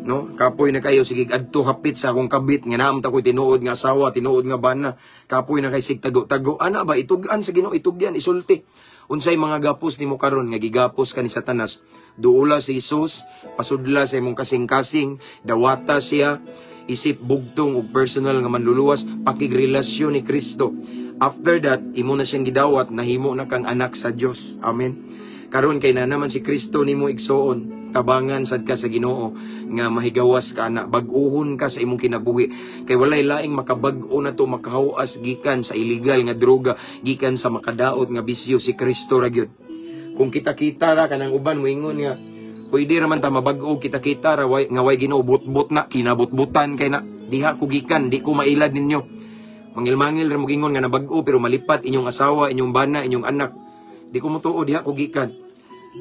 No? Kapoy na kayo sigig adto hapit sa akong kabit nga naa man ta ko'y tinuod nga asawa, tinuod nga bana. Kapoy na kay sig tago-tago. Ana ba itug-an sa Ginoo, itugyan, isulti. Unsay mga gapos nimo karon nga gigapos ka ni Satanas? Duola si Jesus, pasudla sa imong kasing-kasing, dawata siya isip bugtong ug personal nga manluluwas, pakigrelasyon ni Kristo. After that, imo na siyang gidawat, nahimo na kang anak sa Dios. Amen. Karon kay naa naman si Kristo nimo, igsoon, tabangan sad ka sa Ginoo nga mahigawas ka ana, bag-uhon ka sa imong kinabuhi. Kay walay laing makabag-o nato, makahawas gikan sa illegal nga droga, gikan sa makadaot nga bisyo, si Kristo ra gyud. Kung kita-kita ra kanang uban moingon nga pwede ra man ta mabag-o, kita-kita ra way, nga way Ginoo, butbut na kinabutbutan kay na diha ko gikan, di ko mailad ninyo. Mangil-mangil ra mo gingon nga nabag-o pero malipat inyong asawa, inyong bana, inyong anak. Di ko motuo, diha ko gikan.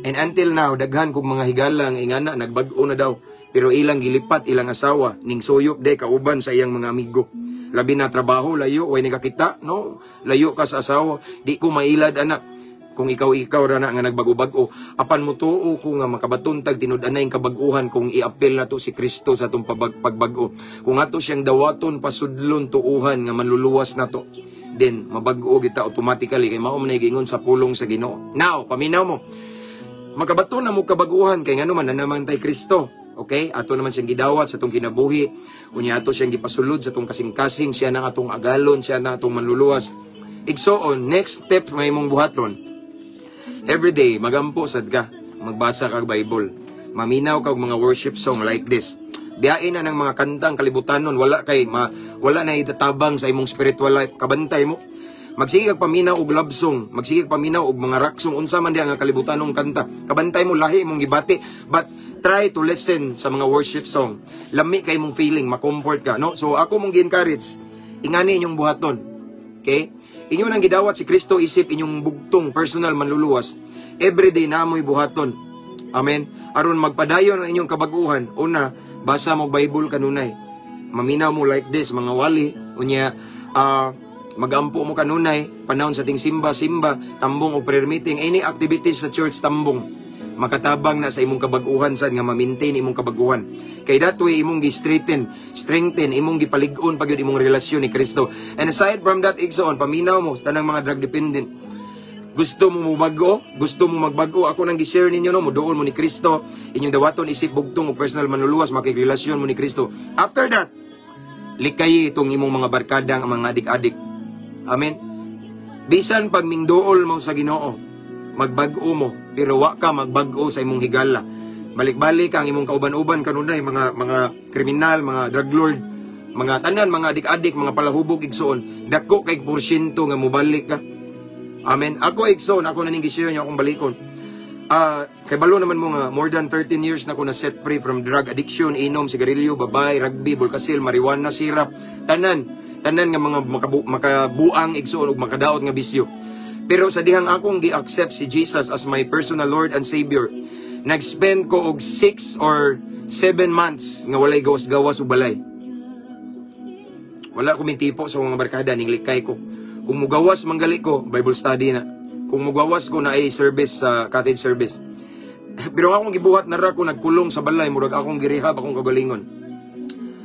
And until now, daghan kog mga higala nga ingana nagbag-o na daw. Pero ilang gilipat ilang asawa, ning suyop de kauban sa iyang mga amigo. Labi na trabaho, layo, way nakakita, no? Layo ka sa asawa, di ko mailad ana. Kung ikaw-ikaw ra na nga nagbago-bag-o, apan motuo ko nga makabaton tag tinud-anay kabag-uhan kung iapil nato si Kristo sa atong pagbag-o. Kung ato siyang dawaton, pasudlon, tuuhan nga manluluwas nato, then mabag-o kita automatically kay mao man giingon sa pulong sa Ginoo. Now, paminaw mo. Makabaton na mo kabaguhan kay ngano man naa naman tay Kristo. Okay? Ato naman siyang gidawat sa atong kinabuhi. Unya ato siyang gipasulod sa atong kasing-kasing, siya na atong agalon, siya na atong manluluwas. Igsoon, next step nga imong buhaton. Every day, magampo sad ka, magbasa kag Bible. Maminaw kag mga worship song like this. Biyain na ng mga kantang kalibutanon, wala na itatabang sa imong spiritual life. Kabantay mo. Magsige kag paminaw og love song, magsige kag paminaw og mga rock song, unsa man diha nga kalibutanong kanta. Kabantay mo, lahi imong gibati, but try to listen sa mga worship song. Lami kay imong feeling, ma-comfort ka, no? So ako mong gi-encourage, ingani inyong buhaton. Okay? Inyo nang gidawat si Kristo isip inyong bugtong personal manluluwas. Everyday na mo'y buhaton. Amen. Aron magpadayon ang inyong kabaguhan, una, basa mo Bible kanunay. Maminaw mo like this, mga wali, unya magampo mo kanunay, panahon sa ting simba, simba, tambong o prayer meeting, any activities sa church, tambong. Makatabang na sa imong kabaguhan sad nga ma-maintain imong kabaguhan. Kay that way imong gi-strengthen, strengthen imong gipalig-on pag imong relasyon ni Kristo. And aside from that, igsoon, paminaw mo sa tanang mga drug dependent. Gusto mo mobag-o, gusto mo magbag-o, ako nang gi-share ninyo, no, moduol mo ni Kristo, inyong dawaton isip bugtong o personal manluluwas, makigrelasyon mo ni Kristo. After that, likay itong imong mga barkadang ang mga adik-adik. Amen. Bisan pag mingduol mo sa Ginoo, magbag-o mo, pero wa ka magbag-o sa imong higala. Balik-balik ang imong kauban-uban kanunay, mga kriminal, mga drug lord, mga tanan, mga adik-adik, mga palahubog, igsoon. Dako kay porsyento nga mobalik ka. Amen. Ako, igsoon, ako na ning gi-share niyo akong balikon. Ah, kay balo naman mo nga more than 13 years na ko na set free from drug addiction, inom, sigarilyo, babay, rugby, bulkasil, marijuana, sirap, tanan, tanan nga mga makabuang, igsoon, ug makadaot nga bisyo. Pero sa dihang akong gi-accept si Jesus as my personal Lord and Savior, nag-spend ko og 6 or 7 months nga walay gawas-gawas ug balay. Wala ko mintipo sa mga barkada, ning likay ko. Kung mugawas manggali ko, Bible study na. Kung mugawas ko na ay service sa cottage service. Pero ang akong gibuhat na ra ko nagkulong sa balay, murag akong girehab akong kagalingon.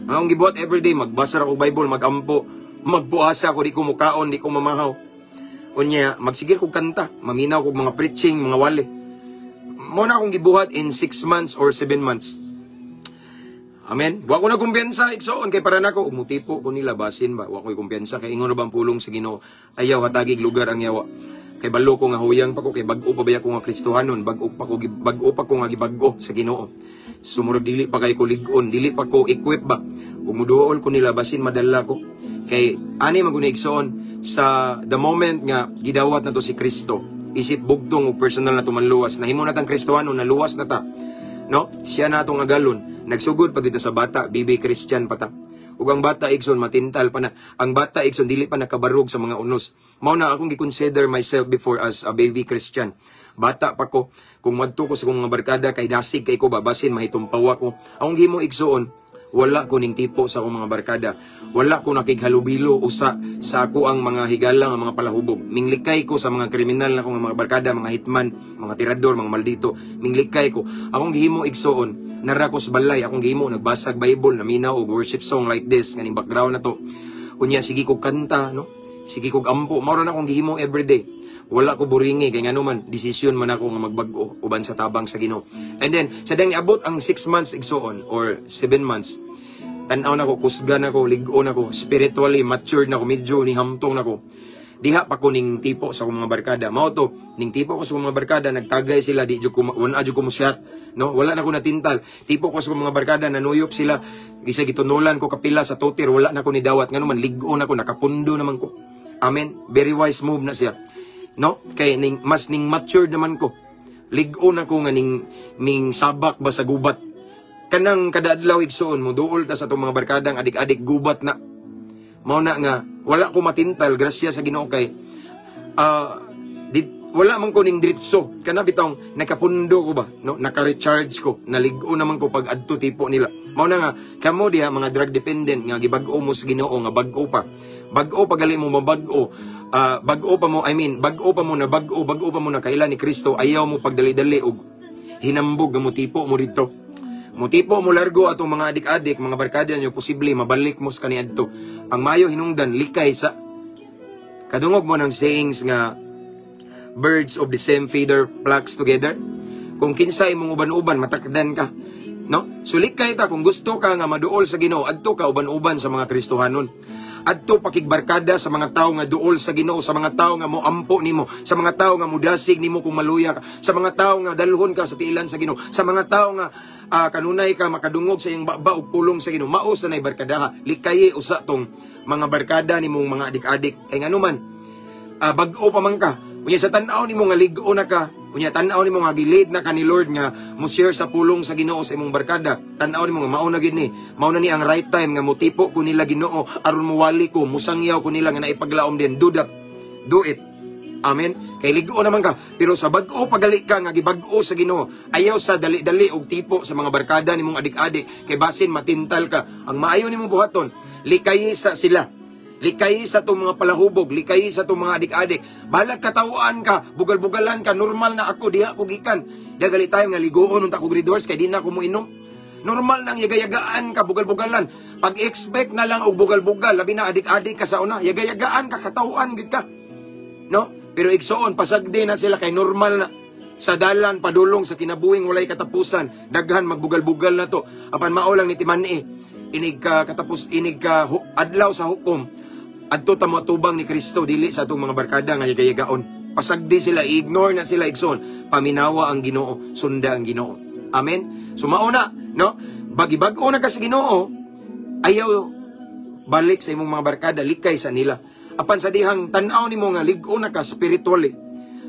Ang akong gibuhat everyday, magbasa ra ko Bible, magampo, magpuasa ko, di ko mukaon, di ko mamahaw. Unya, magsigir kog kanta, maminaw kog mga preaching, mga wali. Mo na akong gibuhat in 6 months or 7 months. Amen. Wa ko na kumpiyansa, igsoon, kay para nako mutipo ko nila, basin ba wa ko kumpiyansa kay ingon ba ang pulong sa Ginoo, ayaw hatagig lugar ang yawa. Kay balo ko nga huyang pa ko, kay bag-o pa baya ko nga Kristohanon, bag-o pa ko nga gibag-o sa Ginoo. Sumurag dili pa kay ko lig-on, dili pa ko equip ba. Ug muduol ko nila, basin madala ko. Kay ani man guni, igsoon, sa the moment nga gidawat na to si Kristo isip bugtong ug personal na tumanluwas, nahimo na tang Kristohanon, naluwas na ta, no? Siya na atong agalon. Nagsugod pa gito sa bata, baby Christian pa ta. Ug ang bata, igsoon, matintal pa na. Ang bata, igsoon, dili pa nakabarog sa mga unos. Mao na akong gi-consider myself before as a baby Christian. Bata pa ko, kung madto ko sa akong mga barkada kay dasig kay ko ba, basin mahitumpawa ko. Akong gihimo, igsoon, wala ko ning tipo sa akong mga barkada. Wala ko nakighalubilo usa sa ako ang mga higalang, ang mga palahubog. Minglikay ko sa mga kriminal na akong mga barkada, mga hitman, mga tirador, mga maldito. Minglikay ko. Akong gihimo, igsoon, nara ko sa balay, akong gihimo, nagbasag Bible, naminaw og worship song like this, nganing background na to. Unya sige kog kanta, no? Sige kog ampo, mao ra na akong gihimo everyday. Wala ko buringi kay ngano man desisyon man ako nga magbag-o uban sa tabang sa Ginoo. And then sa dang niabot ang 6 months, igsoon, or 7 months, tan-aw na ko, kusga na ko, lig-o na ko, spiritually matured na ko, medyo nihamtong na ko. Diha pa ko ning tipo sa akong mga barkada. Mao to, ning tipo ko sa akong mga barkada, nagtagay sila, di jud ko, wala jud ko musyat, no? Wala na ko natintal. Tipo ko sa akong mga barkada, nanuyop sila, isa gitunulan ko kapila sa totir, wala na ko ni dawat. Ngano man, lig-o na ko, nakapundo naman ko. Amen. Very wise move na siya. No? Kay ning, mas ning matured naman ko. Lig-o na ko nga ning sabak ba sa gubat. Kanang kada adlaw, igsoon, mo duol ta sa atong mga barkadang adik-adik, gubat na. Mao na nga wala ko matintal, grasya sa Ginoo kay di, wala man ko ning diretso kana bitong nakapundo ko ba, no? Naka-recharge ko, nalig-o naman ko pag adto tipo nila. Mao na nga kamo diha, mga drug dependent nga gibag-o mo sa Ginoo, nga bag-o pa, bag-o pa gali mo mabag-o, bag-o pa mo, I mean, bag-o pa mo na bag-o, bag-o pa mo na kaila ni Kristo, ayaw mo pagdali-dali og hinambog nga motipo mo didto. Motipo mo largo atong mga adik-adik, mga barkada nyo, posible mabalik mo sa kaniadto. Ang mayo hinungdan, likay sa kadungog mo ng sayings nga "Birds of the same feather flocks together." Kung kinsa imong uban-uban, matakdan ka. No? So likay ta. Kung gusto ka nga maduol sa Ginoo, adto ka uban-uban sa mga Kristohanon. Adto pakigbarkada sa mga tao nga duol sa Ginoo, sa mga tao nga moampo nimo, sa mga tao nga mudasig nimo kung maluya ka, sa mga tao nga dalhon ka sa tiilan sa Ginoo, sa mga tao nga kanunay ka makadungog sa iyong baba ug pulong sa Ginoo. Mao sa nay barkadaha. Likayi usa tong mga barkada nimong mga adik-adik. Kay nganuman, bag-o pa man ka. Unya sa tan-aw nimo nga lig-o na ka, unya tan-aw nimo nga gilid na ka ni Lord nga mo share sa pulong sa Ginoo sa imong barkada. Tan-aw nimo nga mao na gid ni, mao na ni ang right time nga motipo ko nila Ginoo aron muwali ko, musangyaw ko nila nga naipaglaom din. Do that. Do it. Amen. Kay lig-o naman ka, pero sa bag-o pagali ka nga gibag-o sa Ginoo, ayaw sa dali-dali og tipo sa mga barkada nimong adik-adik kay basin matintal ka. Ang maayo nimong buhaton, likayi sa sila. Likayi sa itong mga palahubog, likayi sa itong mga adik-adik. Balag katawaan ka, bugal-bugalan ka, normal na ako, diha ko gikan. Diha gali tayo nga ligoon unta ko grade kay di na ako mo inom. Normal nang yagayagaan ka, bugal-bugalan. Pag-expect na lang og bugal-bugal, labi na adik-adik ka sa una, yagayagaan ka, katawaan gid ka. No? Pero igsoon, pasagdi na sila kay normal na sa dalan padulong sa kinabuhing walay katapusan, daghan magbugal-bugal na to. Apan mao lang ni timan-i, inig ka katapos, inig ka adlaw sa hukom, adto ta moatubang ni Kristo, dili sa atong mga barkada nga yagayagaon. Pasagdi sila, ignore na sila, igsoon. Paminawa ang Ginoo, sunda ang Ginoo. Amen. So mao na, no? Bagibag-o na ka sa Ginoo, ayaw balik sa imong mga barkada, likay sa nila. Apan sa dihang tan-aw nimo nga lig-o na ka spiritually,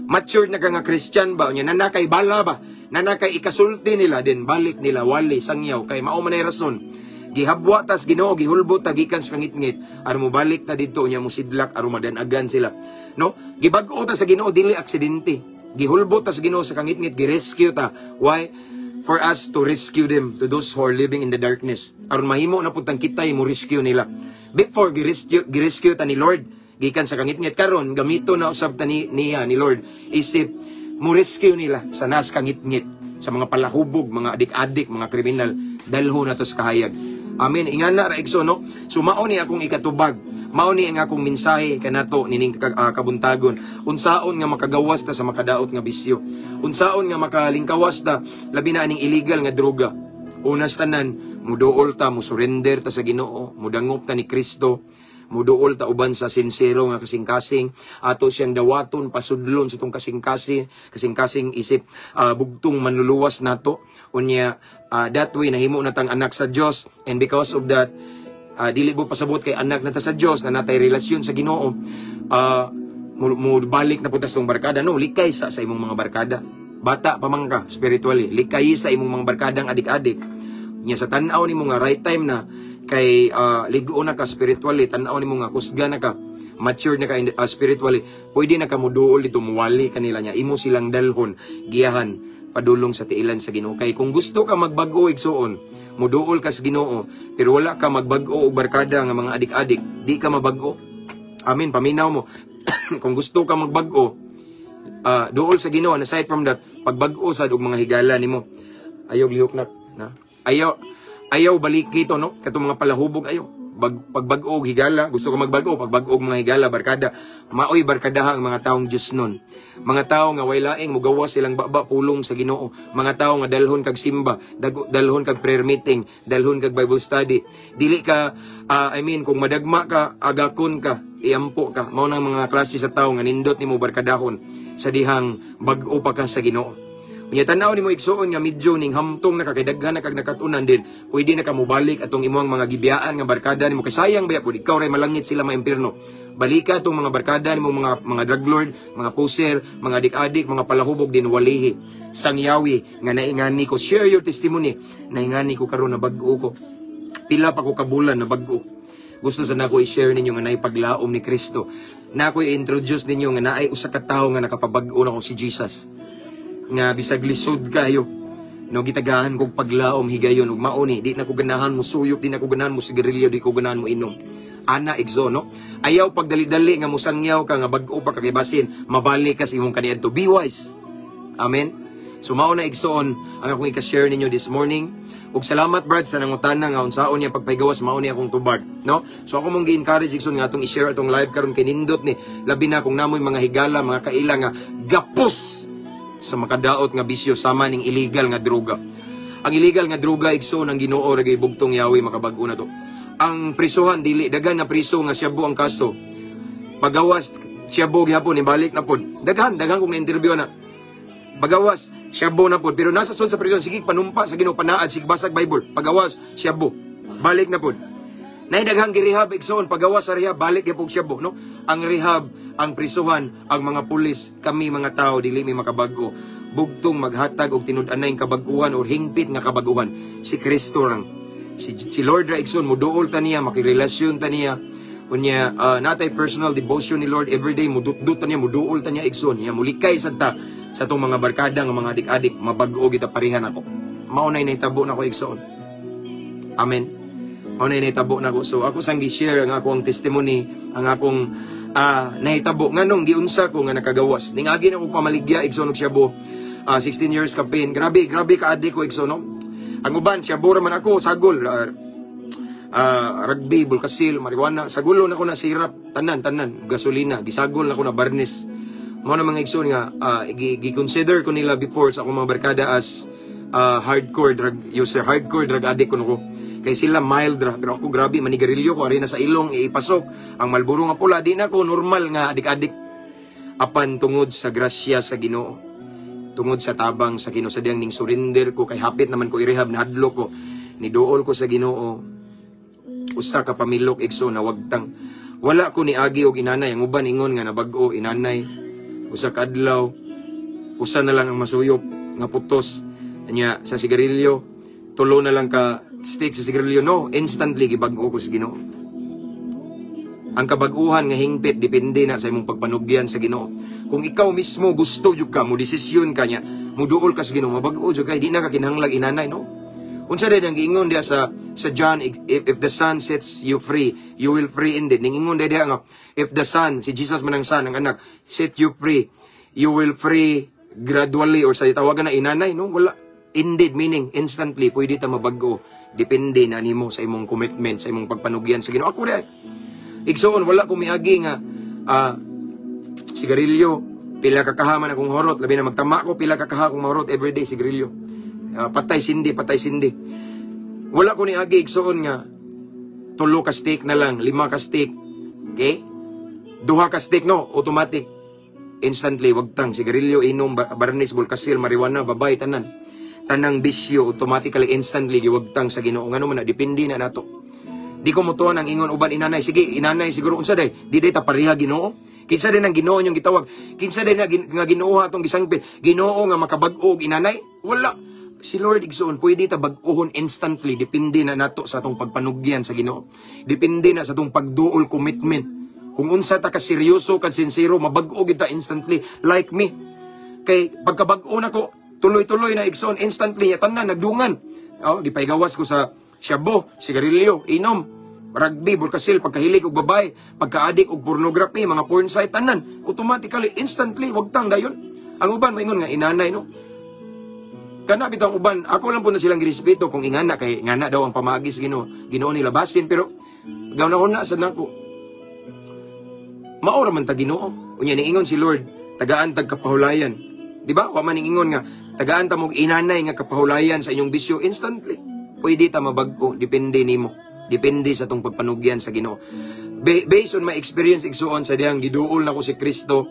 matured na ka nga Christian ba, unya nanakay bala ba, nanakay ikasulti nila, then balik nila, wali, sangyaw, kay mao man ay rason. Gihabwa tas Ginoo, gihulbot ta gikan sa kangitngit, aron mo balik ta didto, unya mo sidlak aron madanagan sila. No? Gibag-o ta sa Ginoo dili aksidente. Gihulbot ta sa Ginoo sa kangitngit, girescue ta. Why? For us to rescue them, to those who are living in the darkness. Aron mahimo na pud tang kitay mo rescue nila. Before girescue ta ni Lord gikan sa kangitngit, karon gamito na usab ta ni niya ni Lord isip mo rescue nila sa nas kangitngit, sa mga palahubog, mga adik-adik, mga kriminal, dalho na to sa kahayag. Amen. Ingana ra, igsoon, no? So mao ni akong ikatubag. Mao ni ang akong mensahe kanato nining kabuntagon. Unsaon nga makagawas ta sa makadaot nga bisyo? Unsaon nga makalingkawas ta labi na aning illegal nga droga? Una sa tanan, muduol ta, musurrender ta sa Ginoo, mudangop ta ni Kristo, muduol ta uban sa sinsero nga kasing-kasing, ato siyang dawaton, pasudlon sa itong kasing-kasing, kasing-kasing isip bugtong manluluwas nato. Unya, that way nahimo na tang anak sa Dios, and because of that, dili mo pasabot kay anak na ta sa Dios na natay relasyon sa Ginoo, mo balik na punta sa tong barkada. No, likay sa imong mga barkada. Bata pa man ka spiritually, likay sa imong mga barkadang adik-adik. Nya sa tan-aw nimo nga right time na kay ligo na ka spiritually, tan-aw nimo nga kusga na ka, mature na ka spiritually, pwede na ka muduol dito, muwali kanila niya, imo silang dalhon, giyahan padulong sa tiilan sa Ginoo. Kay kung gusto ka magbag-o, igsuon, muduol ka sa Ginoo, pero wala ka magbag-o og barkada nga mga adik-adik, di ka mabag-o. Amen, paminaw mo. Kung gusto ka magbag-o, duol sa Ginoo, and aside from that, pagbag-o sad og mga higala nimo. Ayaw lihok na, na. Ayaw ayaw balik ito, no? Katong mga palahubog, ayaw. Pagbag-o og higala, gusto ka magbag-o, pagbag-o og mga higala, barkada. Maoy barkadaha ang mga taong Diyos nun. Mga tao nga way laing mugawas silang baba pulong sa Ginoo. Mga tao nga dalhon kag simba, dalhon kag prayer meeting, dalhon kag Bible study. Dili ka, I mean, kung madagma ka, agakon ka, iampo ka. Mao nang mga klase sa tao nga nindot nimo barkadahon sa dihang bag-o pa ka sa Ginoo. Unya tan-aw nimo, igsuon, nga medyo ning hamtong na ka kay daghan na kag nakatunan din, pwede na ka mobalik atong imong mga gibiyaan nga barkada nimo kay sayang baya pud, ikaw ray malangit, sila maimpierno. Balika atong mga barkada nimo, mga drug lord, mga poser, mga adik-adik, mga palahubog din, walihi. Sangyawi nga naingani ko, share your testimony. Naingani ko karon na bag-o ko. Pila pa ko kabulan na bag-o. Gusto sa nako i-share ninyo nga naay paglaom ni Kristo. Na ako i-introduce ninyo nga naay usa ka tawo nga nakapabag-o nako, si Jesus, nga bisag lisod kayo, no, gitagahan kog paglaom higayon ug mao ni di na ko ganahan mo suyop, di na ko ganahan mo sigarilyo, di ko ganahan mo inom ana, igsoon, no? Ayaw pagdali-dali nga musangyaw ka nga bag-o pa ka kay basin mabalik ka sa imong kaniadto. Be wise. Amen. So mao na, igsoon, ang akong i-share ninyo this morning. Ug salamat, Brad, sa nangutana nga unsaon niya pagpahigawas. Mao ni akong tubag, no? So ako mong gi-encourage, igsoon, nga atong i-share atong live karon kay nindot ni, labi na kung namoy mga higala, mga kaila nga gapos sa makadaot nga bisyo sama ning illegal nga droga. Ang illegal nga droga, igsoon, ang Ginoo ra gyud, bugtong Yahweh, makabag-o na to. Ang prisuhan dili, daghan na priso nga shabu ang kaso. Pagawas, shabu gihapon, ibalik na pod. Daghan, daghan kong na-interview na. Pagawas, shabu na pod. Pero nasa son sa prison, sige panumpa sa Ginoo, panaad, sige basag Bible. Pagawas, shabu. Balik na pod. Nay daghang girehab, igsoon, pagawas sa rehab, balik gyud shabu, no? Ang rehab, ang prisuhan, ang mga pulis, kami mga tao dili mi makabag-o. Bugtong maghatag og tinud-anay kabag-uhan or hingpit nga kabag-uhan si Kristo rang. Si Lord ra, igsoon, muduol ta niya, makirelasyon ta niya. Unya, natay personal devotion ni Lord everyday, mudutdut ta niya, muduol ta niya, igsoon. Nya mulikay sad ta sa atong mga barkada nga mga adik-adik, mabag-o kita parehan ako. Mao nay nahitabo nako, igsoon. Amen. Mao nay nahitabo nako. So ako sang gi-share ang akong testimony, ang akong nahitabo nganong giunsa ko nga nakagawas. Ning agi na ko pamaligya, igsoon, og shabu. 16 years kapin. Grabe, grabe ka adik ko, igsoon, no. Ang uban shabu ra man, ako sagol. Rugby, bulkasil, marijuana, sagulon ako na sirap, tanan, tanan, gasolina, gisagol na ako na barnis. Mao na, mga igsoon, nga gi-consider ko nila before sa akong mga barkada as hardcore drug user, hardcore drug addict ko ko. Kay sila mild ra, pero ako grabe, manigarilyo ko, ari na sa ilong ipasok ang Marlboro nga pula, di na ko normal nga adik-adik. Apan tungod sa grasya sa Ginoo, tungod sa tabang sa Ginoo sa diyang ning surrender ko kay hapit naman ko i-rehab, nahadlok ko, niduol ko sa Ginoo, usa ka pamilok, igsoon, nawagtang. Wala ko ni agi og inanay. Ang uban ingon nga nabag-o inanay. Usa ka adlaw, usa na lang ang masuyop nga putos nya sa sigarilyo, tulo na lang ka stick sa sigarilyo. No, instantly gibag-o ko sa Ginoo. Ang kabag-uhan nga hingpit depende na sa imong pagpanugyan sa Ginoo. Kung ikaw mismo gusto jud ka mo desisyon ka nya muduol ka sa Ginoo, mabag-o jud kay di na ka kinahanglag inanay, no? Unsa din ang giingon diya sa John, if the Son sets you free, you will free indeed. Ningingon diya nga if the Son, si Jesus man ang Son, ang anak, set you free, you will free gradually or sa tawagan na inanay, no? Wala. Indeed meaning instantly pwede ta mabag-o. Depende na nimo sa imong commitment, sa imong pagpanugyan sa Ginoo. Ako rin, igsoon, wala ko miagi nga sigarilyo, pila ka kaha man akong horot, labi na magtama ko, pila ka kaha akong mahurot everyday sigarilyo. Patay sindi, patay sindi. Wala ko ni agi, igsuon, nga tulo ka stick na lang, lima ka stick. Okay? Duha ka stick, no, automatic. Instantly wagtang sigarilyo, inom, barnis, bulkasil, marijuana, babay, tanan. Tanang bisyo automatically, instantly giwagtang sa Ginoo. Ngano man na depende na nato. Di ko mutuon ang ingon uban inanay. Sige, inanay siguro unsa day. Di day ta pareha Ginoo. Kinsa din ang Ginoo inyong gitawag? Kinsa din nga Ginoo atong gisangpit? Ginoo nga makabag-o og inanay? Wala. Si Lord, igsuon, pwede ta bag-ohon instantly. Depende na nato sa atong pagpanugyan sa Ginoo. Depende na sa atong pagduol, commitment. Kung unsa ta ka seryoso, ka sincero, mabag-o kita instantly like me. Kay pagkabag-o nako, tuloy-tuloy na, igsoon, instantly tanan nagdungan. Oh, gipaygawas ko sa shabu, sigarilyo, inom, rugby, bulkasil, pagkahilig og babay, pagka-addict og pornography, mga porn site, tanan, automatically, instantly, wagtang dayon. Ang uban maingon nga inanay, no? Kana bitang uban, ako lang po na silang girespeto kung ingana kay ngana daw ang pamaagi sa Ginoo, Ginoo nila basin, pero gawna sa nako. Mao ra man ta Ginoo. Unya niingon si Lord, tagaan tag kapahulayan. Di ba? Wa man ingon nga tagaan ta mog inanay nga kapahulayan sa inyong bisyo instantly. Pwede ta mabag-o, depende nimo. Depende sa tong pagpanugyan sa Ginoo. Based on my experience, igsuon, sa diyang giduol nako si Kristo,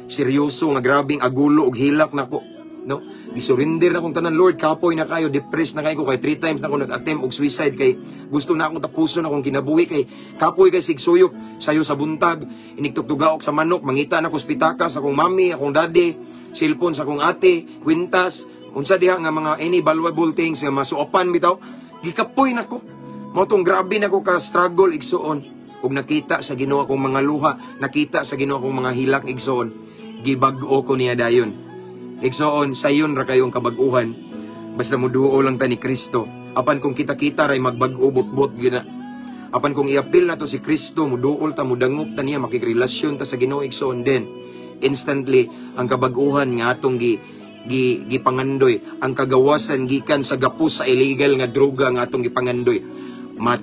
seryoso nga grabing agulo og hilak nako, no? Gisurrender na kong tanan, Lord, kapoy na kayo, depressed na kayo ko kay three times na ako nag-attempt og suicide kay gusto na akong tapuson akong kinabuhi kay kapoy kay sigsuyok sayo sa buntag, inigtuktugaok sa manok, mangita na ko pitaka sa akong mami, akong daddy, cellphone sa akong ate, kwintas, unsa diha nga mga any valuable things nga masuopan bitaw, gikapoy nako. Mao tong grabe na ko ka struggle, igsuon. Ug nakita sa Ginoo akong mga luha, nakita sa Ginoo akong mga hilak, igsuon. Gibag-o ko niya dayon. Igsoon, sayon ra kayong kabag-uhan. Basta muduo lang ta ni Kristo. Apan kung kita-kita ray magbag-o, bot-bot gina. Apan kung iapil na to si Kristo, muduol ta, mudangop ta niya, makigrelasyon ta sa Ginoo, igsoon din. Instantly, ang kabag-uhan nga atong gi gi gipangandoy, ang kagawasan gikan sa gapos sa illegal nga droga nga atong gipangandoy,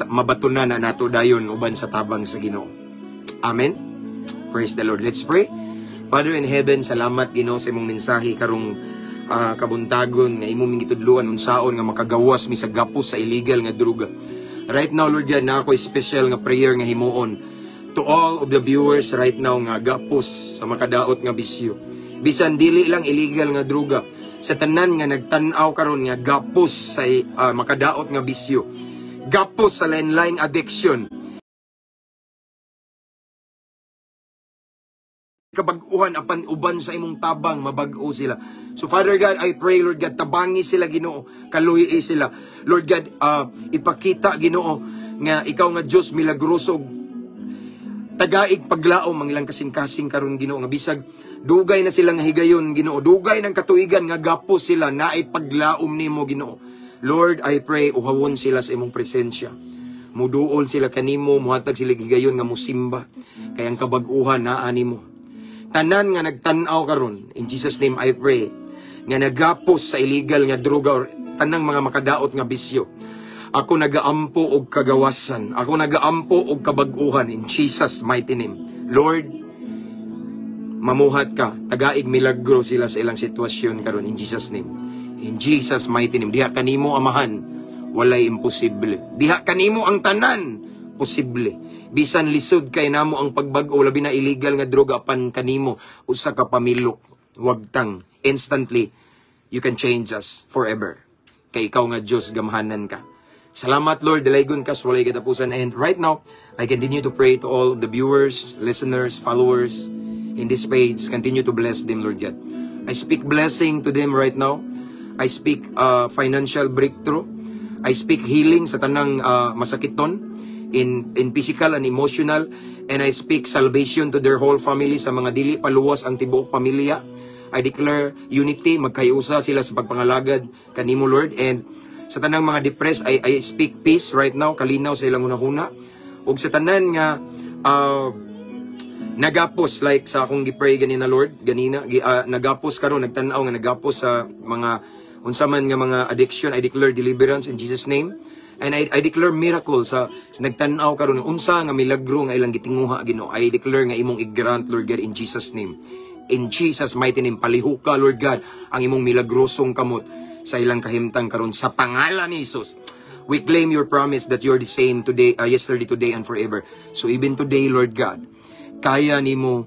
mabato na na nato dayon uban sa tabang sa Ginoo. Amen. Praise the Lord. Let's pray. Father in heaven, salamat, Ginoo, sa imong mensahe karong kabuntagon nga imong gitudloan unsaon nga makagawas mi sa gapos sa illegal nga droga. Right now, Lord God, na ako special nga prayer nga himuon to all of the viewers right now nga gapos sa makadaot nga bisyo. Bisan dili lang illegal nga droga, sa tanan nga nagtan-aw karon nga gapos sa makadaot nga bisyo, gapos sa lain-laing addiction, kabag-uhan apan uban sa imong tabang mabag-o sila. So Father God, I pray, Lord God, tabangi sila, Ginoo, kaluyi sila. Lord God, ipakita, Ginoo, nga ikaw nga Dios milagroso, tagaig paglaom ang ilang kasing-kasing karon, Ginoo, nga bisag dugay na sila nga higayon, Ginoo, dugay ng katuigan nga gapos sila, naay paglaom nimo, Ginoo. Lord, I pray uhawon sila sa imong presensya. Muduol sila kanimo, muhatag sila higayon nga musimba kay ang kabag-uhan naa nimo. Tanan nga nagtan-aw karon, in Jesus' name I pray nga nagapos sa illegal nga droga or tanang mga makadaot nga bisyo, ako nagaampo og kagawasan. Ako nagaampo og kabag-uhan in Jesus' mighty name. Lord, mamuhat ka. Tagaig milagro sila sa ilang sitwasyon karon in Jesus' name. In Jesus' mighty name. Diha kanimo, Amahan, walay imposible. Diha kanimo ang tanan posible. Bisan lisod kay namo ang pagbag-o, labi na illegal nga droga, pan kanimo usa ka pamilok, wagtang instantly you can change us forever. Kay ikaw nga Dios, gamhanan ka. Salamat, Lord, dalaygon ka sa walay katapusan. And right now, I continue to pray to all the viewers, listeners, followers in this page. Continue to bless them, Lord God. I speak blessing to them right now. I speak financial breakthrough. I speak healing sa tanang masakiton in physical and emotional, and I speak salvation to their whole family, sa mga dili paluwas ang tibuok pamilya. I declare unity, magkayusa sila sa pagpangalagad kanimo, Lord, and sa tanang mga depressed, I speak peace right now, kalinaw sa ilang hunahuna. Ug sa tanan nga nagapos like sa akong gi-pray ganina, Lord, ganina nagapos karon, nagtan-aw nga nagapos sa mga unsa man nga mga addiction, I declare deliverance in Jesus' name. And I declare miracle sa nagtan-aw karon, unsa nga milagro nga ilang gitinguha, Ginoo. I declare nga imong i-grant, Lord God, in Jesus' name. In Jesus' mighty name, palihuka, Lord God, ang imong milagrosong kamot sa ilang kahimtang karon sa pangalan ni Jesus. We claim your promise that you're the same today, yesterday, today, and forever. So even today, Lord God, kaya nimo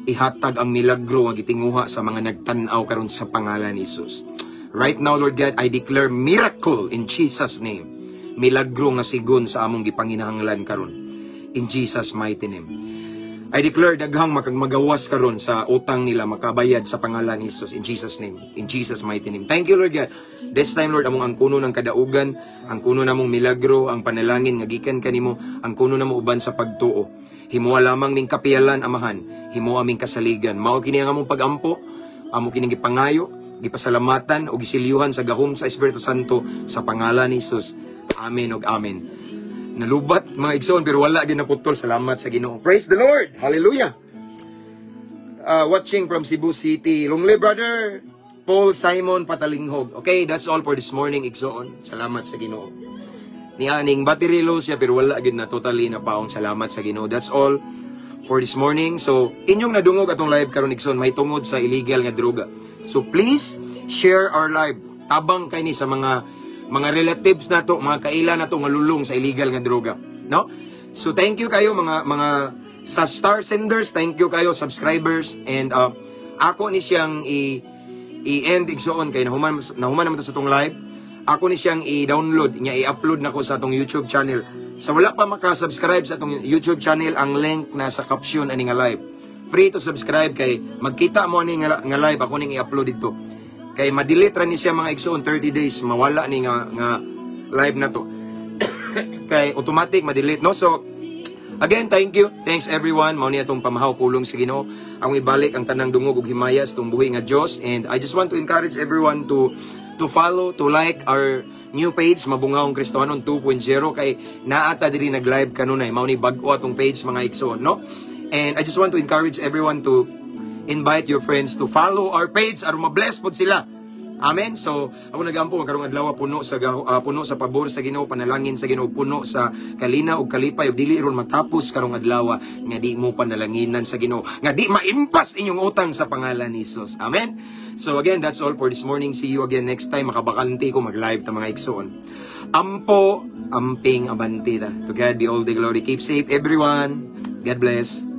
ihatag ang milagro nga gitinguha sa mga nagtan-aw karon sa pangalan ni Jesus. Right now, Lord God, I declare miracle in Jesus' name. Milagro nga sigon sa among gipanginahanglan karon. In Jesus' mighty name. I declare daghang makagawas karon sa utang nila, makabayad sa pangalan ni Jesus, in Jesus' name. In Jesus' mighty name. Thank you, Lord God. This time, Lord, among ang kuno ng kadaugan, ang kuno namong milagro, ang panalangin nga gikan kanimo, ang kuno namo uban sa pagtuo. Himoa lamang ning kapiyalan, Amahan, himoa aming kasaligan. Mao kini ang among pagampo, amo kining gipangayo, gipasalamatan o gisilyuhan sa gahom sa Espiritu Santo sa pangalan ni Jesus. Amen ug amen. Nalubat, mga igsoon, pero wala gyud naputol. Salamat sa Ginoo. Praise the Lord. Hallelujah. Watching from Cebu City. Long live brother Paul Simon Patalinghog. Okay, that's all for this morning, igsoon. Salamat sa Ginoo. Ni aning battery low siya pero wala gyud na totally na paong. Salamat sa Ginoo. That's all for this morning. So, inyong nadungog atong live karon, igsoon, may tungod sa illegal nga droga. So, please share our live. Tabang kay ni sa mga relatives nato, mga kaila nato nga lulong sa illegal nga droga, no? So thank you kayo mga sa star senders, thank you kayo subscribers, and ako ni siyang i i-end, igsoon, kay nahuman naman ta sa atong live. Ako ni siyang i-download, nya i-upload nako sa atong YouTube channel. Sa wala pa maka-subscribe sa atong YouTube channel, ang link na sa caption ani nga live. Free to subscribe kay magkita mo ani nga live ako ning i-upload dito. Kay ma-delete ra ni siya, mga igsoon, 30 days mawala ni nga live na to. Kay automatic ma-delete, no? So again, thank you. Thanks, everyone. Mao ni atong pamahaw pulong sa Ginoo. Ang ibalik ang tanang dungog ug himaya sa buhi nga Dios, and I just want to encourage everyone to follow, to like our new page, Mabungahong Kristohanon 2.0, kay naa ta diri nag-live kanunay. Mao ni bag-o atong page, mga igsoon, no? And I just want to encourage everyone to invite your friends to follow our page aron ma-bless pod sila. Amen. So, ako nagampo nga karong adlaw puno sa pabor sa Ginoo, panalangin sa Ginoo, puno sa kalina ug kalipay ug dili ron matapos karong adlaw nga di mo panalanginan sa Ginoo, nga di maimpas inyong utang sa pangalan ni Jesus. Amen. So again, that's all for this morning. See you again next time. Makabakante ko, mag-live ta, mga igsoon. Ampo, amping, abante ta. To God be all the glory. Keep safe, everyone. God bless.